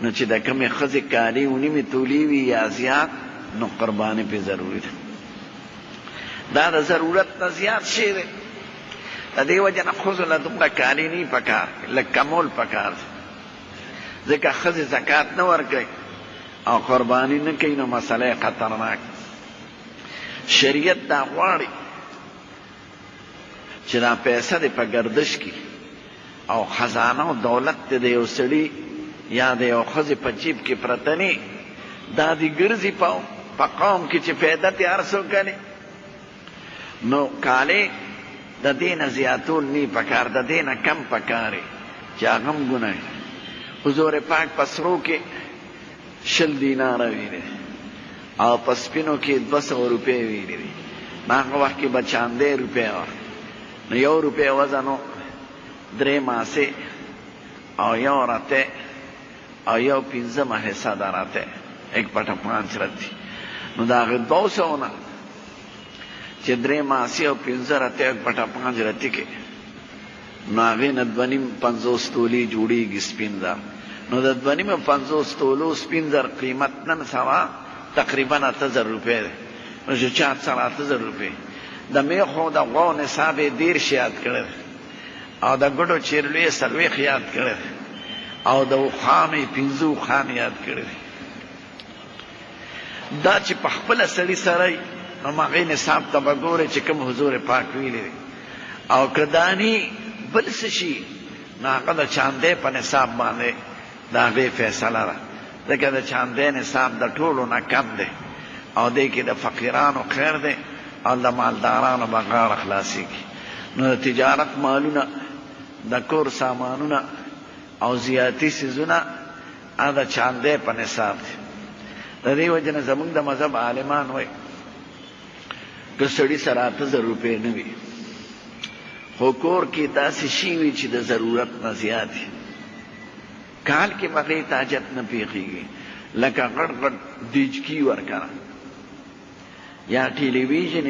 نو چې د کومې ښځې کالي نیمې تولې وي یا زیات، نو قرباني پرې ضروري ده. دا د ضرورت نه زیات شی دی. د دې وجې نه ښځو له دومره کالي نه پکار، لږ کمول پکار دی، ځکه ښځې زکات نه ورکوي او قرباني نه کوي، نو مسله یې خطرناک. شریعت دا غواړي چې دا پیسه دې په ګردش کې او خزانه او دولت دې د یو سړي یا د یو ښځې په جیب کې پرته نه، دا دې ګرځي په قوم کې چې فایده ترې هر څوک کوي. نو کالې د دې نه زیاتول نه پکار، د دې نه کم پکار چې هغه هم ګناه. حضور پاک په سرو کې 20 دیناره ویلي او په سپینو کې 200 روپۍ ویلي دي. هغه وخت کې به چاندی روپۍ وه، نو 1 روپۍ وزن و 3 ماسې او 1 رتی او 1/5 حصه د رتی، 1.5 رتی. نو د هغې 200 نه چې 3 ماسې او 5 رتی 1.5 رتی کې، نو هغې نه 2.50 تولې جوړېږي سپین زر. نو د 2.50 تولو سپین زر قیمت نن سبا تقریبا 8000 روپۍ دی. نو چې چا سره 8000 روپۍ د میخو د غوو نصاب یې 30 یاد کړی دی، او د ګډو چیرلو یې 40 یاد کړی دی، او د اوښانو یې 5 اوښان یاد کړي دي. دا چې په خپله سړي سره وي، نو هغې نصاب ته به ګورې چې کوم حضور پاک ویلي دي، او که دا نی بل څه شي، نو هغه د چاندۍ په نصاب باندې د هغې فیصله ده، ځکه د چاندۍ نصاب د ټولو نه کم دی، او دې کې د فقیرانو خیر دی او د مالدارانو به غاړه خلاصېږي. نو د تجارت مالونه، د کور سامانونه او زیاتي څیزونه هغه د چاندۍ په نصاب دی. د دې وجې نه زموږ د مذهب عالمان وایي که سړي سره 8000 روپۍ نه وي، خو کور کې داسې شی وي چې د ضرورت نه زیات وي، کال کې به هغې ته حاجت نه پېښېږي، لکه غټ غټ دیجکي ورکړه یا ټیلیویژن،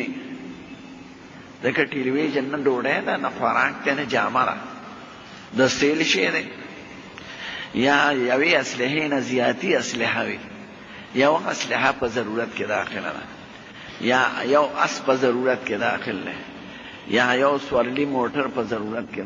ځکه ټیلیویژن نه ډوډۍ ده، نه خوراک دی، نه جامه ده، د سیل شی دی، یا یوې اسلحې نه زیاتي اسلحه وي، یو اسلحه په ضرورت کې داخله ده، یا یو اس په ضرورت کې داخل دی، یا یو سورلي موټر په ضرورت کې.